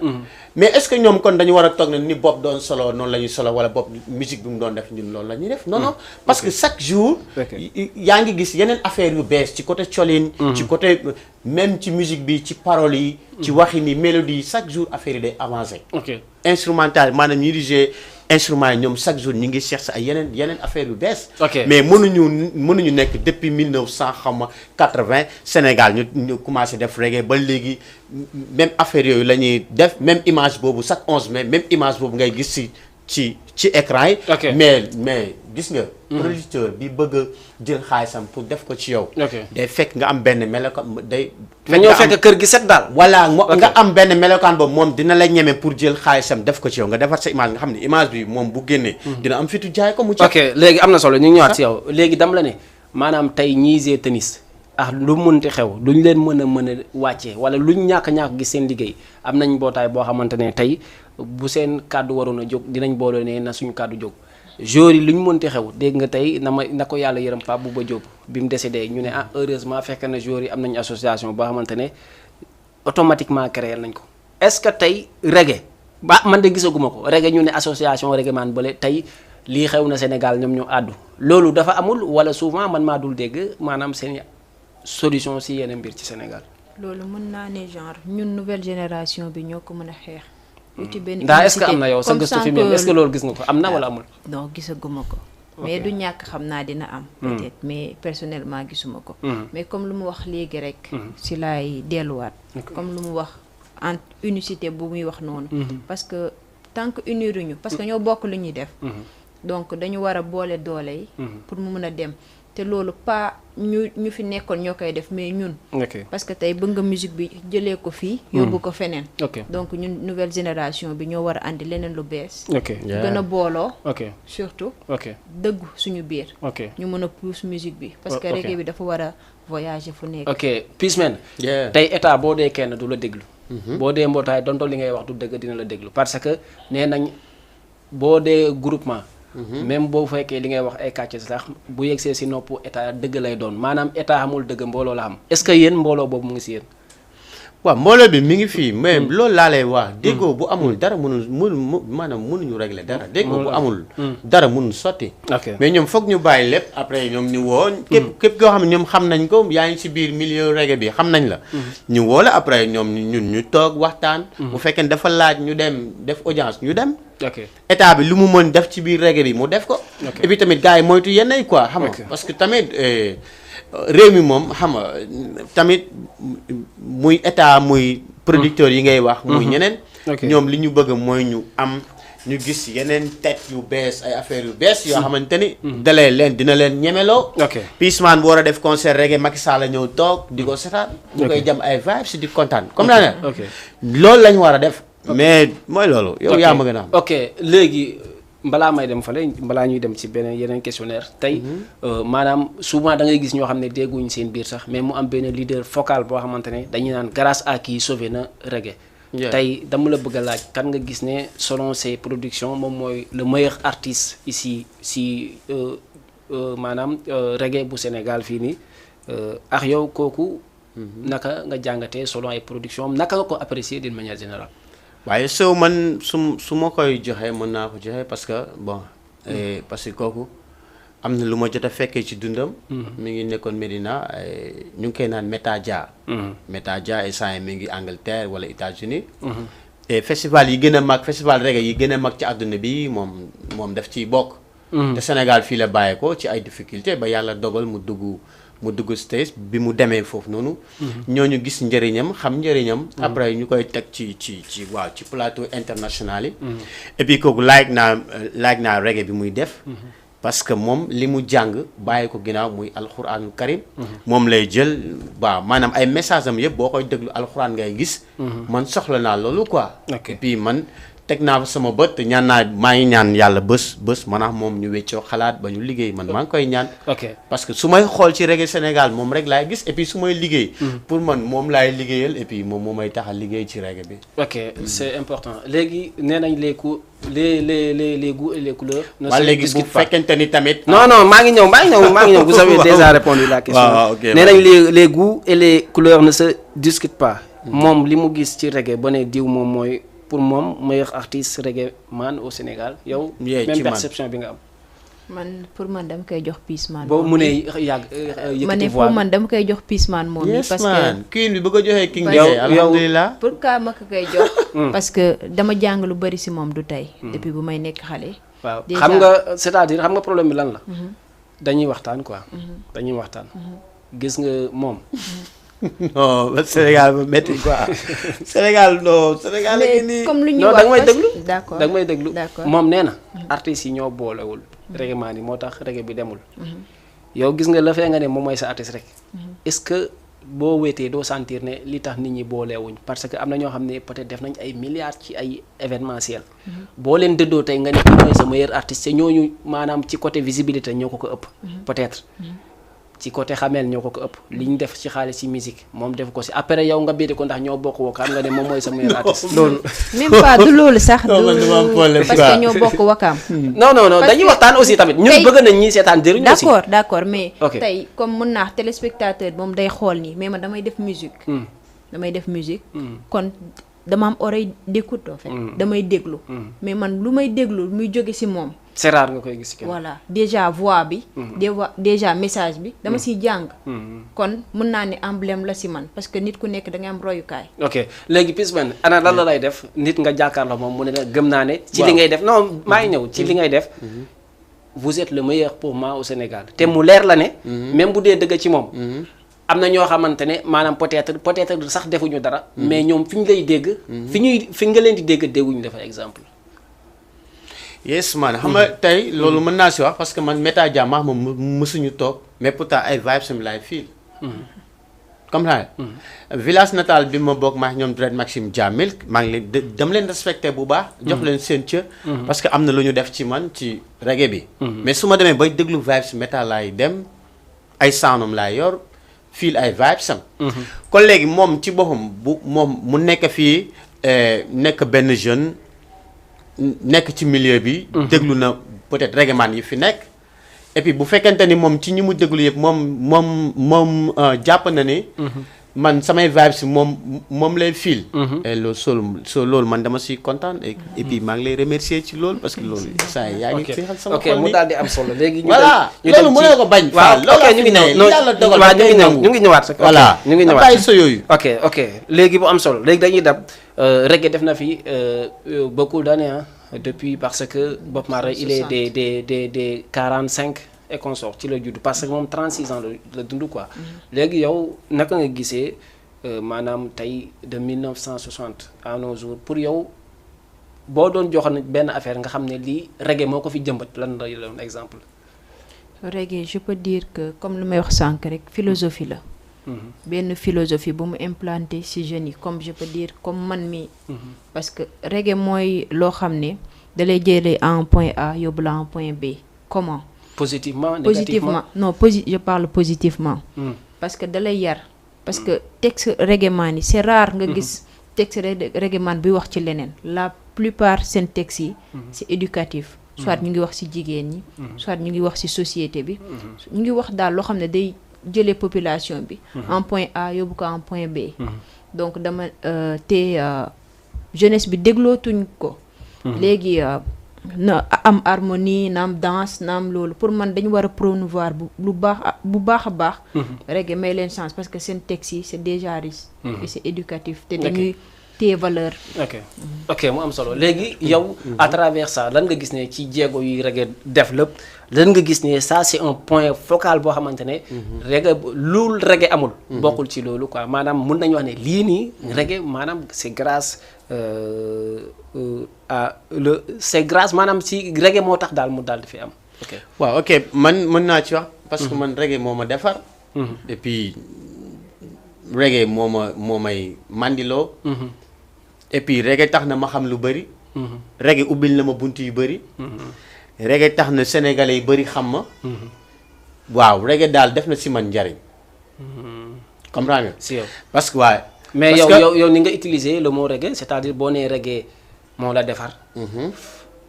mais est-ce que ñoom kon dañu war a toog ne ni Bob doon solo noonu la ñuy solo wala Bob musique bi mu doon def ñun loolu la ñuy def non parce que chaque jour yaa ngi gis yeneen affaire yu bees ci côté colin ci côté même ci musique bi ci paroles yi ci waxin yi mélodie yi chaque jour affaire yi day avancé instrumental maanaam ñi dirigé instruments yi ñoom chaque jour ñi ngi chercher ay yeneen affaire yu bees mais mënuñu nekk depuis 1980 Sénégal ñu commencé def reggae ba léegi même affaire yooyu la ñuy def même image boobu chaque 11 mai même image boobu ngay gis ci écran yi mais gis nga producteur bi bëgg a jël xaalisam pour def ko ci yow day fekk nga am benn melokaan day nga ñëw fekk kër gi set daal voilà nga am benn melokaan boobu moom dina la ñeme pour jël xaalisam def ko ci yow nga defar sa image nga xam ne image bi moom bu génnee dina am fitu jaay ko mu ok léegi am na solo ñu ñëwaat ci yow léegi dam la ne maanaam tey ñii gee tennis lu mënti xew luñ leen mën a wàccee wala luñ ñàkk gis seen liggéey am nañ mbootaay boo xamante ne tey bu seen kàddu waroon a jóg dinañ boole ne na suñu kàddu jóg jour yi luñ mënti xew dégg nga tey na ko yàlla yërëm Pape Bouba Diop bi mu décédé ñu ne heureusement fekk na jour yi am nañ association boo xamante ne automatiquement créé nañ ko est-ce que tey reggae man de gisaguma ko reggae ñu ne association reggae man bële tey lii xew na Sénégal ñoom ñoo àddu loolu dafa amul wala souvent man maa dul dégg maanaam seen solution si yeneen mbir ci Sénégal. loolu mën naa ne genre ñun nouvelle génération bi ñoo ko mën a xeex. ci benn ndax est-ce que am na yow sa gëstu fi mu est-ce que loolu gis nga ko am na wala amul. non gisaguma ko. mais du ñàkk xam naa dina am. peut-être mais personnellement gisuma ko. mais comme lu mu wax léegi rek. si laay delluwaat. comme lu mu wax en unicité bu muy wax noonu. parce que tant que uniruñu parce que ñoo bokk lu ñuy def. donc dañu war a boole doole yi. pour mu mën a dem. te loolu pas ñu fi nekkoon ñoo koy def mais ñun. parce que tey bëgg nga musique bi jëlee ko fii. yóbbu ko feneen. donc ñun nouvelle génération bi ñoo war a andi leneen lu bees. gën a booloo. surtout. dëggu suñu biir. ñu mën a pousse musique bi. parce que reggae bi dafa war a voyager fu nekk. Peaceman. tey état boo dee kenn du la déglu. boo dee mbootaay donto li ngay wax du dëgg dina la déglu parce que nee nañ boo dee groupement même boo fekkee li ngay wax ay kàcce sax bu yegsee si nopp état dëgg lay doon maanaam état amul dëgg mbooloo la am est-ce que yéen mbooloo boobu mu ngi si yéen. waaw mbooloo bi mi ngi fii mais loolu laa lay wax déggoo bu amul dara maanaam mënuñu régler dara déggoo bu amul dara mënul sotti mais ñoom foog ñu bàyyi lépp après ñoom ñu woo képp koo xam ne ñoom xam nañ ko yaa ngi si biir milieu reggae bi xam nañ la ñu woo la après ñoom ñun ñu toog waxtaan bu fekkee ne dafa laaj ñu dem def audience ñu dem état bi lu mu mën def ci biir reggae bi mu def ko et puis tamit gars yi moytu yenn yi quoi xam nga parce que tamit réew mi moom xam nga tamit muy état muy producteurs yi ngay wax muy ñeneen ñoom li ñu bëgg mooy ñu am ñu gis yeneen tête yu bees ay affaires yu bees yoo xamante ni dalee leen dina leen ñemeloo Peaceman bu war a def concert reggae Macky Sall la ñëw toog di ko seetaan ñu koy jam ay vibes di kontaan comme naa ne loolu lañ war a def mais mooy loolu yow yaa ma gën a am ok léegi balaa may dem fale balaa ñuy dem ci beneen yeneen questionnaire tey maanaam souvent da ngay gis ñoo xam ne dégguñ seen biir sax mais mu am benn leader focal boo xamante ne dañuy naan grâce à qui sauvé na reggae tey dama la bëgg a laaj kan nga gis ne selon ses productions moom mooy le meilleur artiste ici si maanaam reggae bu Sénégal fii nii ak yow kooku naka nga jàngatee selon ay productions naka nga ko apprécier d'une manière générale. waaye soo man su ma koy joxe mën naa ko joxe parce que bon parce que kooku am na lu ma jot a fekkee ci dundam. mi ngi nekkoon Medina ñu ngi koy naan Meta Dia. Meta Dia instant mi ngi Angleterre wala États-Unis et festival yi gën a mag festival reggae yi gën a mag ci àdduna bi moom daf ciy bokk. te Sénégal fii la bàyyee ko ci ay difficulté ba yàlla dogal mu dugg stage bi mu demee foofu noonu. ñooñu gis njëriñam xam njëriñam. après ñu koy teg ci plateau international yi. et puis kooku laaj naa reggae bi muy def. parce que moom li mu jàng bàyyi ko ginnaaw muy alxuraanul karim. moom lay jël waaw maanaam ay message am yëpp boo koy déglu alxuraan ngay gis. man soxla naa loolu quoi. et puis man. teg naa sama bët te maa ngi ñaan yàlla bés maanaam moom ñu weccoo xalaat ba ñu liggéey man maa ngi koy ñaan. parce que su may xool ci reggae Sénégal moom rek laay gis et puis su may liggéey. pour man moom laay liggéeyal et puis moom moo may tax a liggéey ci reggae bi. ok c'est important léegi nee nañ les goûts et les couleurs. ne se léegi bu fekkente ni tamit. non maa ngi ñëw vous avez déjà répondu la question. nee nañ les goûts et les couleurs ne se discutent pas. moom li mu gis ci reggae ba ne diw moom mooy. pour moom meilleur artiste reggae man au Sénégal yow. même perception bi nga am. pour man dama koy jox Peaceman. boo mu ne yëkkati ma ne pour man dama koy jox Peaceman moom yi parce que Queen bi bëgg a joxee King Jay alhamdulilah. pourquoi ma ko koy jox. parce que dama jàng lu bari si moom du tey. depuis bu may nekk xale. waaw xam nga c'est-à-dire xam nga problème bi lan la. dañuy waxtaan quoi. dañuy waxtaan. gis nga moom. non Sénégal ba métti quoi Sénégal la nii. comme lu ñuy wax da nga may déglu. d'accord da nga may déglu moom nee na. artistes yi ñoo boolewul. reggae maan yi moo tax reggae bi demul. yow gis nga la fee nga ne moom mooy sa artiste rek. est-ce que boo wéetee doo sentir ne li tax nit ñi boolewuñ parce que am na ñoo xam ne peut-être def nañ ay milliards ci ay événementiel. boo leen dëddoo tey nga ne mooy sa meilleur artiste ñooñu maanaam ci côté visibilité ñoo ko ëpp. peut-être. ci côté xameel ñoo ko ëpp li ñu def ci xaalis ci musique moom def ko si après yow nga béyte ko ndax ñoo bokk wakaam nga ne moom mooy sa meilleur artiste loolu. même pas du loolu sax. parce que ñoo bokk wakaam. non dañuy waxtaan aussi tamit ñun bëgg nañ ñi seetaan jëriñu aussi. d'accord mais. tey comme mën naa téléspectateur moom day xool nii mais man damay def musique. kon dama am oreille d'écoute en fait. damay déglu. mais man lu may déglu muy jóge ci moom. c'est rare nga koy gis kenn. voilà déjà voix bi. déjà message bi dama ciy jàng. kon mën naa ne emblème la ci man parce que nit ku nekk da nga am royukaay. ok léegi Peaceman ana lan la lay def nit nga jàkkaarloo moom mu ne la gëm naa ne. ci li ngay def non maa ngi ñëw ci li ngay def. vous êtes le meilleur pour moi au Sénégal te mu leer la ne. même bu dee dëgg ci moom. am na ñoo xamante ne maanaam peut-être sax defuñu dara. mais ñoom fi ñu lay dégg. fi nga leen di dégg dégguñu dafa exemple. yes man xam nga tey loolu mën naa si wax parce que man Meta Dia moom mësuñu toog mais pourtant ay vibes am laay feel. comme ça. village natal bi ma bokk maa ñoom Dread Maxime Dia Milk maa ngi leen dama leen respecté bu baax. jox leen seen cër. parce que am na lu ñu def ci man ci reggae bi. mais su ma demee bay déglu vibes Meta laay dem ay soundam laay yor. feel ay vibes am. kon léegi moom ci boppam bu moom mu nekk fii nekk benn jeune nekk ci milieu bi. déglu na peut-être reggae man yi fi nekk. et puis bu fekkente ni moom ci ñi mu déglu yëpp moom jàpp na ni. man samay vibes moom lay feel. et loolu loolu man dama si kontaan et puis maa ngi lay remercier ci loolu parce que loolu saa yaa ngi fi xal sama xol ok mu daal di am solo léegi. voilà loolu mënoo ko bañ. waaw ok ñu ngi ñëw yàlla dogal waaw ñu ngi ñëwaat rek. voilà ñu ngi ñëwaat bàyyi sa yooyu. ok léegi bu am solo léegi dañuy dab reggae def na fi beaucoup d'années depuis parce que Bob Marley il est des 45 et consort ci la judd parce que moom 36 ans la dund quoi. léegi yow naka nga gisee maanaam tey de 1960 à nos jours pour yow boo doon joxoon benn affaire nga xam ne lii reggae moo ko fi jëmbat lan la doon exemple. reggae je peux dire que comme lu may wax sànq rek philosophie la. benn philosophie bu mu implanté ci jeunes yi comme je peux dire comme man mi parce que reggae mooy loo xam ne da lay jëlee à un point A yóbbu la à un point B comment. positivement négativement non je parle positivement. parce que da lay yar. parce que texte reggae man yi c'est rare nga gis texte reggae man buy wax ci leneen la plupart seen textes yi c'est éducatif. soit ñu ngi wax ci jigéen ñi. soit ñu ngi wax ci société bi. ñu ngi wax daal loo xam ne day jëlee population bi. en point A yóbbu ko en point B. donc dama jeunesse bi déglootuñ ko. léegi na am harmonie na am danse na am loolu pour man dañu war a promouvoir bu baax a baax. reggae may leen chance parce que seen texte yi c'est déjà riche. et c'est éducatif te dañuy téye valeur. ok mu am solo léegi yow à travers ça lan nga gis ne ci jéego yi reggae développe lan nga gis ne ça c'est un point focal boo xamante ne. reggae lu reggae amul. bokkul ci loolu quoi maanaam mun nañu wax ne lii nii reggae maanaam c'est grâce c'est grâce maanaam si reggae moo tax daal mu daal di fi am. waaw ok man mën naa ci wax. parce que man reggae moo ma defar. et puis reggae moo may mandiloo. et puis reggae tax na ma xam lu bëri. reggae ubbil na ma bunt yu bëri. reggae tax na sénégalais yu bëri xam ma. waaw reggae daal def na si man njariñ. comprendre nga. si yow parce que waaye. mais yow ni nga utiliser le mot reggae c'est-à-dire boo nee reggae moo la defar.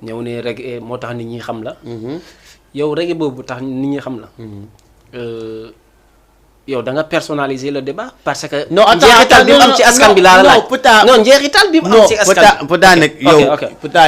ñëw ne reggae moo tax nit ñi xam la. yow reggae boobu tax nit ñi xam la. yow da nga personnaliser le débat parce que. non njeexital bi mu am ci askan bi laa la laaj. non njeexital bi mu am ci askan bi. nag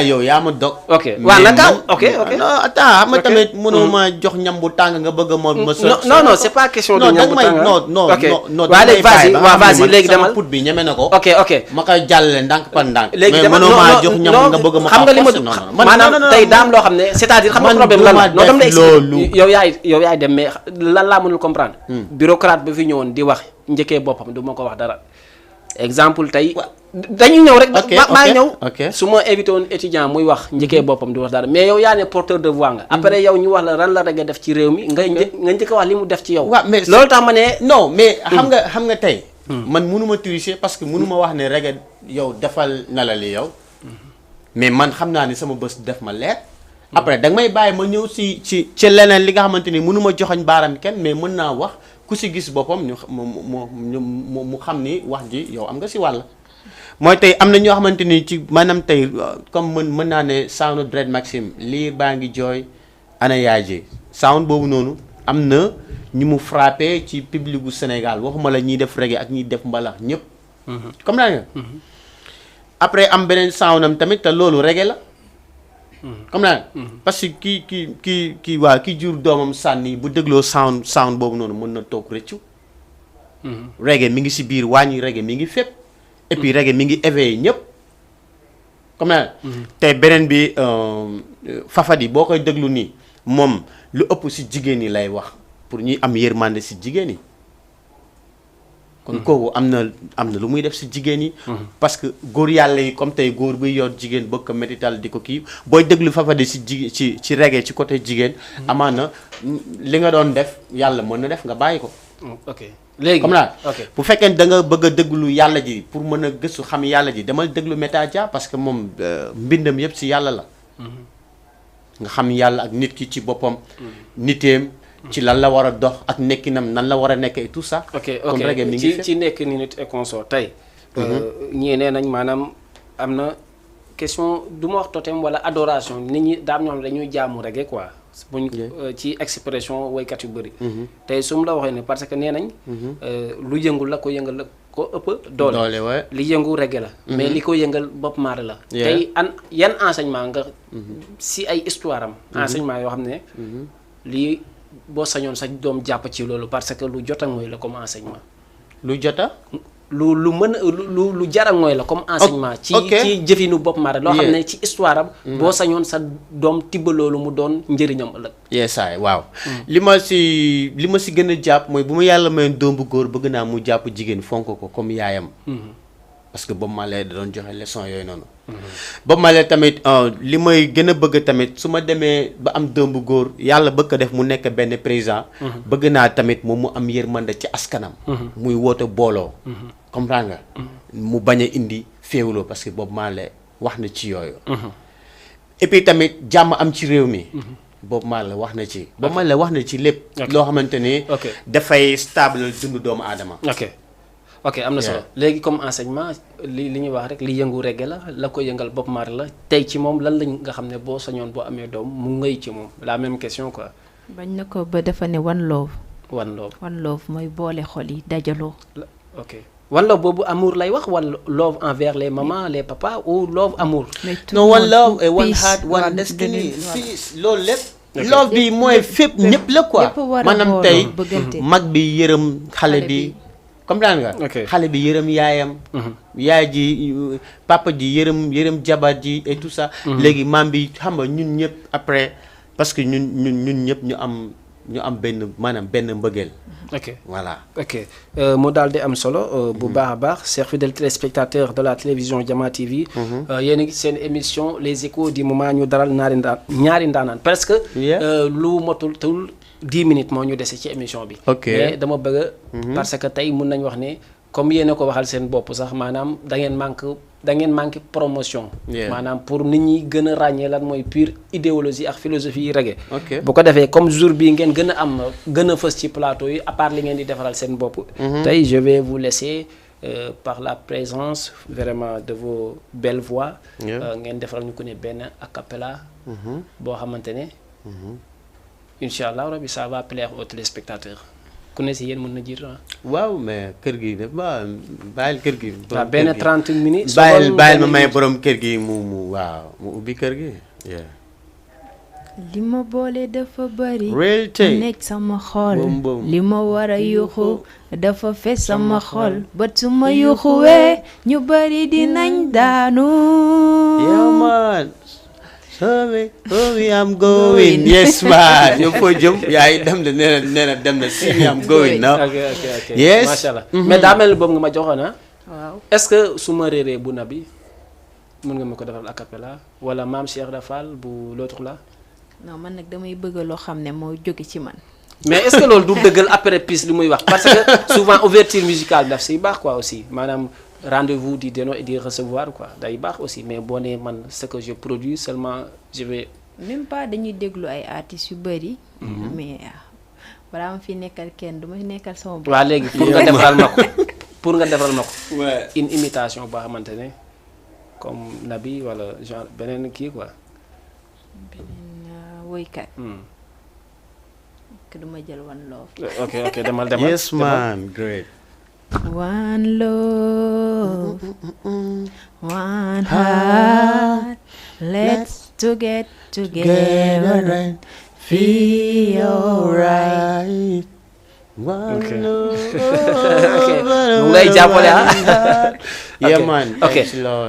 yow yaa ma dog. ok waaw naka ok. non attends xam nga tamit mënoo ma jox ñam bu tàng nga bëgg ma. non c'est pas question de ñam bu tàng. non ok waaw léegi vas-y léegi demal put bi ñeme na ko. ok ma koy jàllale ndànk par ndànk. léegi demal mënoo maa jox ñam nga bëgg ma. xam nga li ma maanaam tey daam loo xam ne c'est-à-dire xam nga problème lan la non dama lay expliquer yow yaay dem mais lan laa mënul comprendre. bureaucrate ba fi ñëwoon di wax njëkkee boppam du ma ko wax dara exemple tey dañuy ñëw rek maa ñëw su ma invité woon étudiant muy wax njëkkee boppam du wax dara mais yow yaa ne porteur de voix nga après yow ñu wax la ran la reggae def ci réew mi nga njëkk a wax li mu def ci yow loolu tax ma ne non mais xam nga tey man mënuma tricher parce que mënuma wax ne reggae yow defal na la li yow mais man xam naa ni sama bés def ma leer après da nga may bàyyi ma ñëw ci leneen li nga xamante ni mënuma joxoñ baaram kenn mais mën naa wax ku si gis boppam mu xam ni wax ji yow am nga si wàll mooy tey am na ñoo xamante ni ci maanaam tey comme mën naa ne sound Dread Maxime lii baa ngi jooy ana yaay ji sound boobu noonu am na ñu mu frappé ci public gu Sénégal waxuma la ñiy def reggae ak ñiy def mbalax ñëpp comme naa nga après am beneen sound am tamit te loolu reggae la comme naa parce que ki jur doomam sànni bu dégloo sound boobu noonu mën na toog rëccu reggae mi ngi si biir wàññi reggae mi ngi fépp et puis reggae mi ngi éveillé ñëpp comme naa te beneen bi Fafadi boo koy déglu nii moom lu ëpp si jigéen ñi lay wax pour ñuy am yërmande si jigéen ñi kon kooku am na lu muy def si jigéen yi parce que góor yàlla yi comme tey góor buy yor jigéen bëgg ko métital di ko kii booy déglu Fafadi ci reggae ci côté jigéen amaana li nga doon def yàlla mën na def nga bàyyi ko ok léegi comme naa bu fekkee da nga bëgg a déglu yàlla ji pour mën a gëstu xam yàlla ji demal déglu Métadia parce que moom mbindam yëpp si yàlla la nga xam yàlla ak nit ki ci boppam niteem ci lan la war a dox ak nekkinam nan la war a nekk et tout ça. ok comme reggae mi ngi ci nekk ni nit et consort tey. ñii nee nañ maanaam am na question du ma wax totem wala adoration nit ñi daam ñoo xam ne dañuy jaamu reggae quoi. buñ ci expression woykat yu bëri. tey su mu la waxee ne parce que nee nañ. lu yëngu la ko yëngal la ko ëpp doole. li yëngu reggae la. mais li ko yëngal Bob Marley la. tey yan enseignement nga. si ay histoire am. enseignement yoo xam ne. lii boo sañoon sa doom jàpp ci loolu parce que lu jota mooy la comme enseignement. lu jota. lu mën lu jara mooy la comme enseignement. ci jëfinu Bob Marley loo xam ne ci histoire am. boo sañoon sa doom tibba loolu mu doon njëriñam ëllëg. yeesaay waaw. li ma si gën a jàpp mooy bu ma yàlla mayoon doom bu góor bëgg naa mu jàpp jigéen fonk ko comme yaayam. parce que Bob Marley da doon joxe leçon yooyu noonu. Bob Marley tamit li may gën a bëgg tamit su ma demee ba am doom bu góor yàlla bëgg ko def mu nekk benn président. bëgg naa tamit moom mu am yërmande ci askanam. muy woote booloo. comprendre nga. mu bañ a indi féewuloo parce que Bob Marley wax na ci yooyu. et puis tamit jàmm am ci réew mi. Bob Marley wax na ci. Bob Marley wax na ci lépp. loo xamante ni. dafay stable dundu doomu aadama. ok am na solo léegi comme enseignement li ñuy wax rek li yëngu reggae la ko yëngal Bob Marley la tey ci moom lan lañ nga xam ne boo sañoon boo amee doom mu ngëy ci moom la même question quoi. bañ na ko ba dafa ne one love. one love mooy boole xol yi dajaloo. ok one love boobu amour lay wax wala love envers les mamans les papas ou love amour. non one love et one heart one destiny peace loolu lépp. love bi mooy fépp ñëpp la quoi. maanaam tey mag bi yërëm xale bi. comprendre nga. xale bi yërëm yaayam. yaay ji papa ji yërëm jabar ji et tout ça. léegi maam bi xam nga ñun ñëpp après parce que ñun ñëpp ñu am benn maanaam benn mbëggeel. voilà. mu daal di am solo bu baax a baax chers fidèles téléspectateurs de la télévision Jama TV. yéen a ngi seen émission les échos du moment ñu daral ñaari ndaanaan presque. lu motul tul 10 minutes moo ñu dese ci émission bi. mais dama bëgg parce que tey mun nañ wax ne comme yéen a ko waxal seen bopp sax maanaam da ngeen manqué promotion. maanaam pour nit ñi gën a ràññee lan mooy pure idéologie ak philosophie yi reggae. bu ko defee comme jour bii ngeen gën a fës ci plateau yi à part li ngeen di defaral seen bopp. tey je vais vous laisser par la présence vraiment de vos belles voix. ngeen defaral ñu ko ne benn a cappella. boo xamante ne. incha allah rabi ça va plaire aux téléspectateurs ku ne si yéen mën na jiitu waaw mais kër gi de bàyyil kër gi. waaw benn 30 minutes. bàyyil ma may borom kër gi mu ubbi kër gi. li ma boole dafa bari. nekk sama xol. li ma war a yuuxu dafa fees sama xol. bët su ma yuuxuwee ñu bari dinañ daanu. yow man. I'm going. Yes, man. You put jump. Yeah, dem na. See me, I'm going now. Okay. Yes. Mashallah. Mais daa mel boobu nga ma joxoon waaw. Est-ce que su ma réeree bu nabi mën nga ma ko defal a cappella wala maam Cheikh Rafal bu l'autre là. non man nag damay bëgg loo xam ne moo jóge ci man. mais est-ce que loolu du dëggal après piste li muy wax parce que souvent ouverture musicale daf siy baax quoi aussi maanaam. rendez-vous di donner et di recevoir quoi day baax aussi mais boo nee man ce que je produis seulement je vais. même pas dañuy déglu ay artistes yu bëri. mais balaa ma fi nekkal kenn du ma nekkal sama bopp. waaw léegi pour nga defaral ma ko. une imitation boo xamante ne comme Nabi wala genre beneen kii quoi. beneen woykat. que du ma jël one love. ok demal. yes man great. One love, one heart, let's get together and feel alright. One love, yeah man.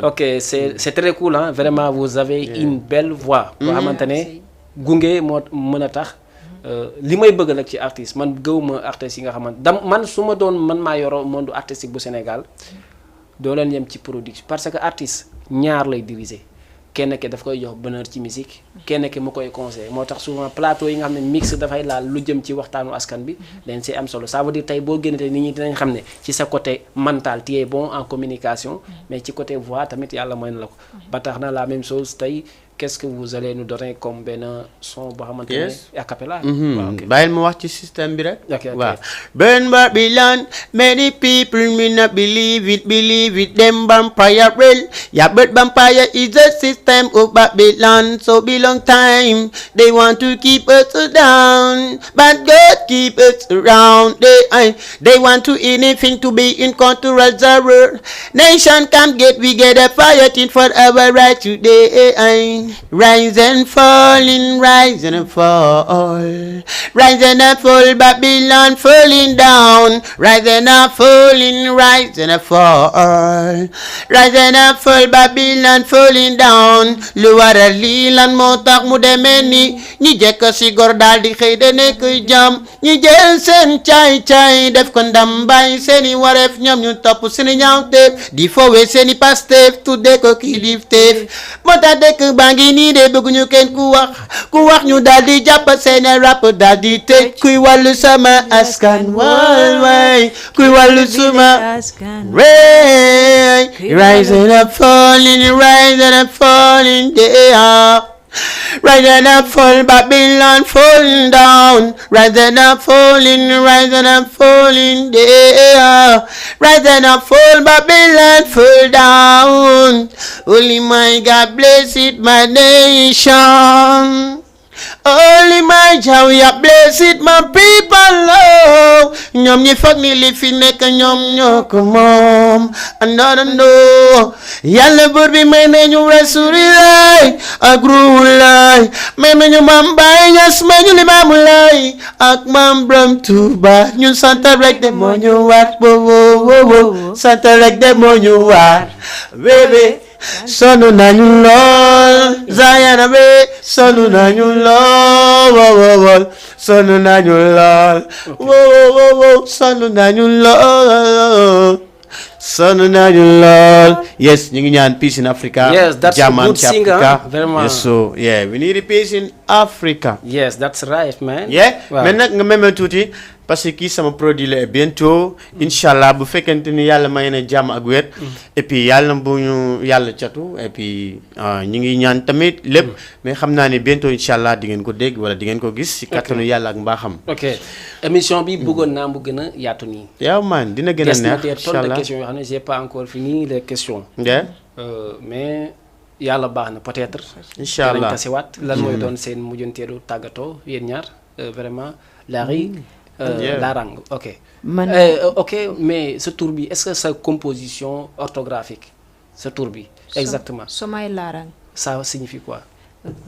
Ok, c'est très cool hein. Vraiment vous avez une belle voix. boo xamante ne gunge moo mën a tax. li may bëgg nag ci artiste man gëwuma artistes yi nga xamante man su ma doon man maa yoro monde artistique bu Sénégal doo leen yem ci production parce que artiste ñaar lay diriger kenn ki daf koy jox bonheur ci musique kenn ki mu koy conseiller moo tax souvent plateau yi nga xam ne mix dafay laal lu jëm ci waxtaanu askan bi leen see am solo ça veut dire tey boo génnee nit ñi dinañ xam ne ci sa côté mental tu es bon en communication mais ci côté voix tamit yàlla mooy na la ko ba tax na la même chose tey qu'est-ce que vous allez nous donner comme benn son boo xamante ne Yes. a cappella. waaw ok. bàyyil ma wax ci système bi rek. Ok, ok. waaw. Burn Babylon, many people may not believe it, them vampire real. Yeah, but vampire is a system of Babylon, so be long time. They want to keep us down, but God keep us around. They want to anything to be in control of the world. Nation come get, we get a fighting for our right today. Rise and fall, rise and fall. Rise and fall, Babylon falling down. Rise and falling, rise and fall. Rise and fall, Babylon falling down. Lu waral lii lan moo tax mu demee ni ñi jekk si góor daal di xëy de nekk jàmm ñi jël seen caay-caay def ko ndam bàyyi seeni wareef ñoom ñu topp seeni ñaawteef di fowe seeni pasteef tuddee ko kilifteef moo tax dëkk baa ngi nii de bëgguñu kenn ku wax ñu daal di jàpp seeni rap daal di tëj kuy wàllu sama askan waay kuy wàllu suma way rising up falling yeah. Rising up fall, Babylon falling down. Rising up falling yeah. Rising up fall, Babylon fall down. Only my God bless it, my nation. Only my Jah we are bless it, my people love. ñoom ñi foog ni li fi nekk ñoom ñoo ko moom andorando yàlla buur bi may nañu Rasulullah ak Ruhullah may nañu Maam Baay Ñas may ñu Limaamu Laay ak Maam Bram Tuuba ñun sant rek de moo ñu war bo sant rek de moo ñu war bébé sonn nañu lool Zayana be sonn nañu lool sonn nañu lool sonn nañu lool sonn nañu lool. Yes, ñu ngi ñaan peace in Africa. Yes, that's a Jàmm good ci singer, Africa. vraiment. Yes, so yeah, we need peace in Africa. Yes, that's right, man. Yeah, Waaw. mais nag nga meme tuuti parce que kii sama produit la bientôt inshallah bu fekkente ni yàlla may na jàmm ak wér et puis yàlla bu ñu yàlla catu et puis ñu ngi ñaan tamit lépp mais xam naa ne bientôt inshallah di ngeen ko dégg wala di ngeen ko gis si kattanu yàlla ak mbaaxam. ok émission bi bëggoon naa mu gën a yaatu nii. yow man dina gën a des na neex des tonnes de inshallah. questions yoo xam ne j'ai pas encore fini les questions. Yeah. Mais yàlla baax na peut-être. Inch'Allah. dinañ tasiwaat lan mooy doon seen mujjanteelu tàggatoo yéen ñaar vraiment Larry. Yeah. Larang ok. Man ok mais sa tur bi est-ce que sa composition orthographique sa tur bi. exactement Somay Larang. ça signifie quoi.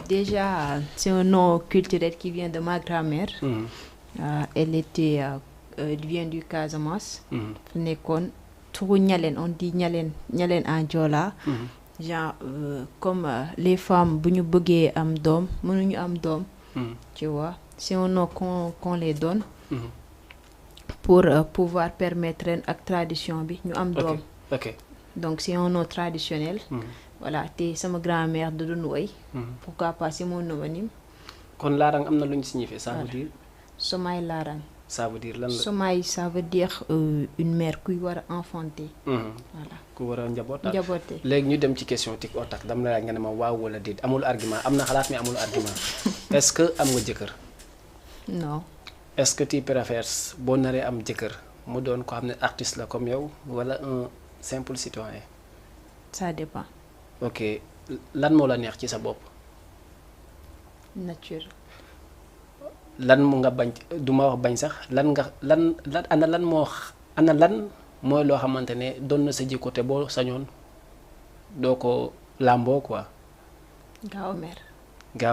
Déjà, c'est un nom culturel qui vient de ma grand-mère. Elle vient du Casamance. nekkoon turu ñaleen on dit ñaleen en joola. Genre comme les femmes bu ñu bëggee am doom mënuñu am doom. Tu vois c'est un nom qu'on les donne. Pour pouvoir permettre ren ak tradition bi ñu am doom. ok Donc c'est un nom traditionnel. Voilà te sama grand-mère da doon woy. Pourquoi pas c'est mon homonyme. kon Larang am na lu ñu signifié ça veut dire. Somay Larang. ça veut dire lan la. Somay ça veut dire une mère kuy war a enfanter. Voilà ku war a njaboote. njaboote. léegi ñu dem ci question tic au tac dama la laaj nga ne ma waaw wala déet amul argument am na xalaat mais amul argument est-ce que am nga jëkkër. Non. est-ce que tu préfères boo naree am jëkkër mu doon ko xam ne artiste la comme yow wala un simple citoyen. Ça dépend. ok lan moo la neex ci sa bopp. Nature. lan mu nga bañ du ma wax bañ sax lan mooy loo xamante ne doon na sa jikko te boo sañoon doo ko làmboo quoi. gaaw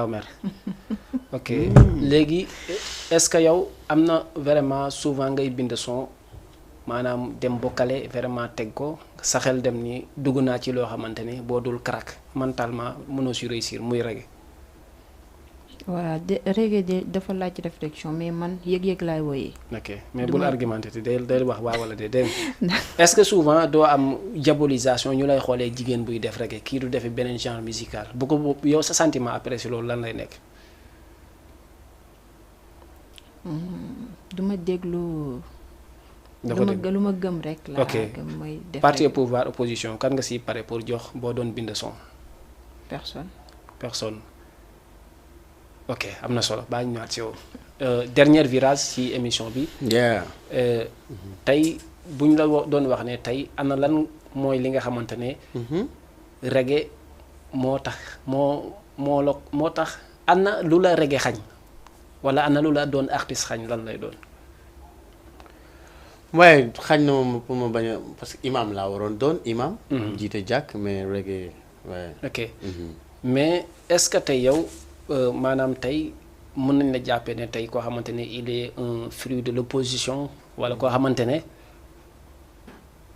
mer. ok léegi est-ce que yow am na vraiment souvent ngay bind son maanaam dem bokkale vraiment teg ko sa xel dem ni dugg naa ci loo xamante ne boo dul crack mentalement mënoo si réussir muy reggae. voilà reggae dafa laaj réflexion mais man yëg-yëg laay wooyee. ok mais bul argumenté te day wax waa wala de est-ce que souvent doo am diabolisation ñu lay xoolee jigéen buy def reggae kii du defi beneen genre musical bu ko yow sa sentiment après si loolu lan lay nekk. du ma déglu. dafa dégg lu ma gëm rek. laa ok gëm mooy def parti au pouvoir opposition kan nga si pare pour jox boo doon bind son. personne. personne ok am na solo baa ñu ñëwaat ci yow dernier virage ci émission bi. tey buñ la doon wax ne tey ana lan mooy li nga xamante ne. reggae moo tax ana lu la reggae xañ wala ana lu la doon artiste xañ lan lay doon. waaye xañ na moom pour ma bañ a parce que imam laa waroon doon imam. jiite jàkk mais reggae waaye. ok mais est-ce que tey yow maanaam tey mën nañ la jàppee ne tey koo xamante ne il est un fruit de l'opposition wala koo xamante ne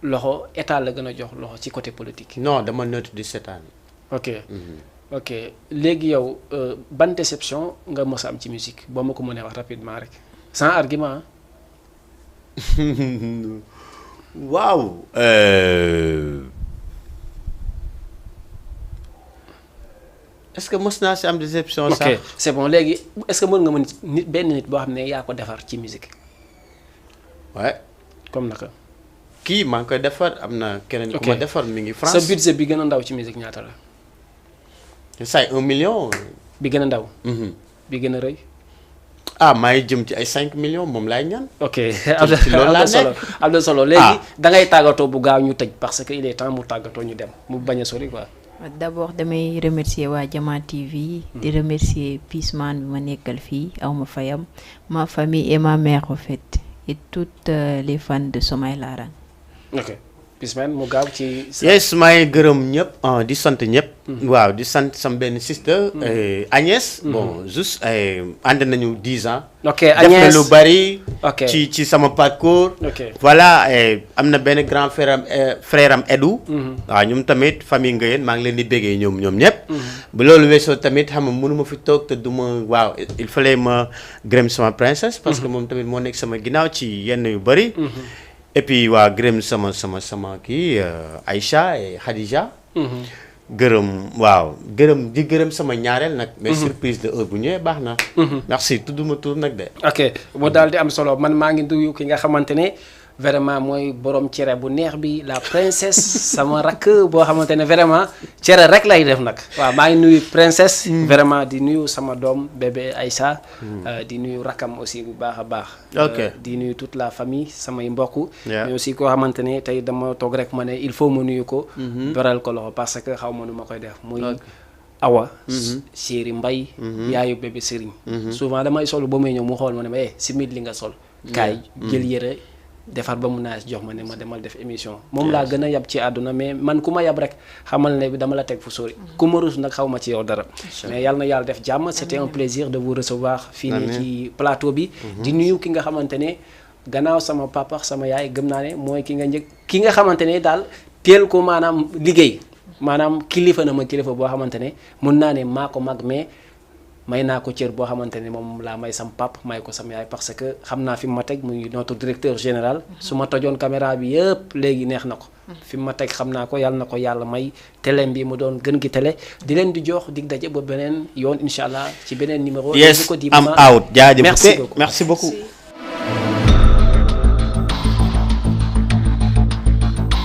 loxo état la gën a jox loxo ci côté politique. non dama neutre di seetaan. ok léegi yow ban déception nga mës a am ci musique boo ma ko mënee wax rapidement rek sans argument. waaw. est-ce que mës naa si am déception sax. ok c'est bon léegi est-ce que mën nga mën nit benn nit boo xam ne yaa ko defar ci musique. ouais. comme naka. kii maa ngi koy defar am na keneen ku ma defar mi ngi France. sa budget bi gën a ndaw ci musique ñaata la. say 1 million. bi gën a ndaw. bi gën a rëy. maa ngi jëm ci ay 5 millions moom laay ñaan. ok am na solo léegi da ngay tàggatoo bu gaaw ñu tëj parce que il est temps mu tàggatoo ñu dem mu bañ a sori quoi. d'abord damay remercier waa Jama TV. di remercier Pisman bi ma nekkal fii aw ma fayam ma famille et ma mère en fait et toutes les fans de Somay Larang. ok Pisman mu gaaw ci. yes maa ngi gërëm ñëpp di sant ñëpp. waaw di sant sama benn sister. Agnès. bon juste ànd nañu 10 ans. ok def Agnès na lu bari. ok ci sama parcours. ok voilà am na benn grand frère am Edou. waaw ñoom tamit famille Ngayeen maa ngi leen di béggee ñoom ñëpp. bu loolu weesoo tamit xam nga mënuma fi toog te du ma waaw il fallait ma gërëm sama princesse. parce que moom tamit moo nekk sama ginnaaw ci yenn yu bari. et puis waa gërëm sama kii Aïcha et Khadija. gërëm sama ñaareel nag. mais surprise de heure bu ñëwee baax na. merci tudduma tur nag de. ok mu daal di am solo man maa ngi nuyu ki nga xamante ne vraiment mooy borom cere bu neex bi la princesse sama rakk boo xamante ne vraiment cere rek lay def nag waaw maa ngi nuyu princesse. vraiment di nuyu sama doom bébé Aïssa. di nuyu rakkam aussi bu baax a baax. ok di nuyu toute la famille samay mbokk. mais aussi koo xamante ne tey dama toog rek ma ne il faut ma nuyu ko. beral ko loxo parce que xaw ma nu ma koy def. muy Awa. Chéri Mbay. yaayu bébé Serigne. souvent damay sol ba may ñëw mu xool ma ne ma simit li nga sol. kaay jël yëre. defar ba mu naaj jox ma ne ma demal def émission moom laa gën a yab ci àdduna mais man ku ma yab rek xamal ne dama la teg fu sori ku ma rus nag xaw ma ci yow dara mais yàlla na yàlla def jàmm c'était un plaisir de vous recevoir fii nii ci plateau bi di nuyu ki nga xamante ne gannaaw sama papa sama yaay gëm naa ne mooy ki nga xamante ne daal teel ko maanaam liggéey maanaam kilifa na ma kilifa boo xamante ne mun naa ne maa ko mag mais may naa ko cër boo xamante ne moom laa may sam pap may ko sam yaay parce que xam naa fi mu ma teg muy notre directeur général su ma tojoon caméra bi yëpp léegi neex na ko fi mu ma teg xam naa ko yàlla na ko yàlla may télé bi mu doon gën gi télé di leen di jox dig daje ba beneen yoon incha allah ci beneen numéro. yes am out jaajëf merci beaucoup.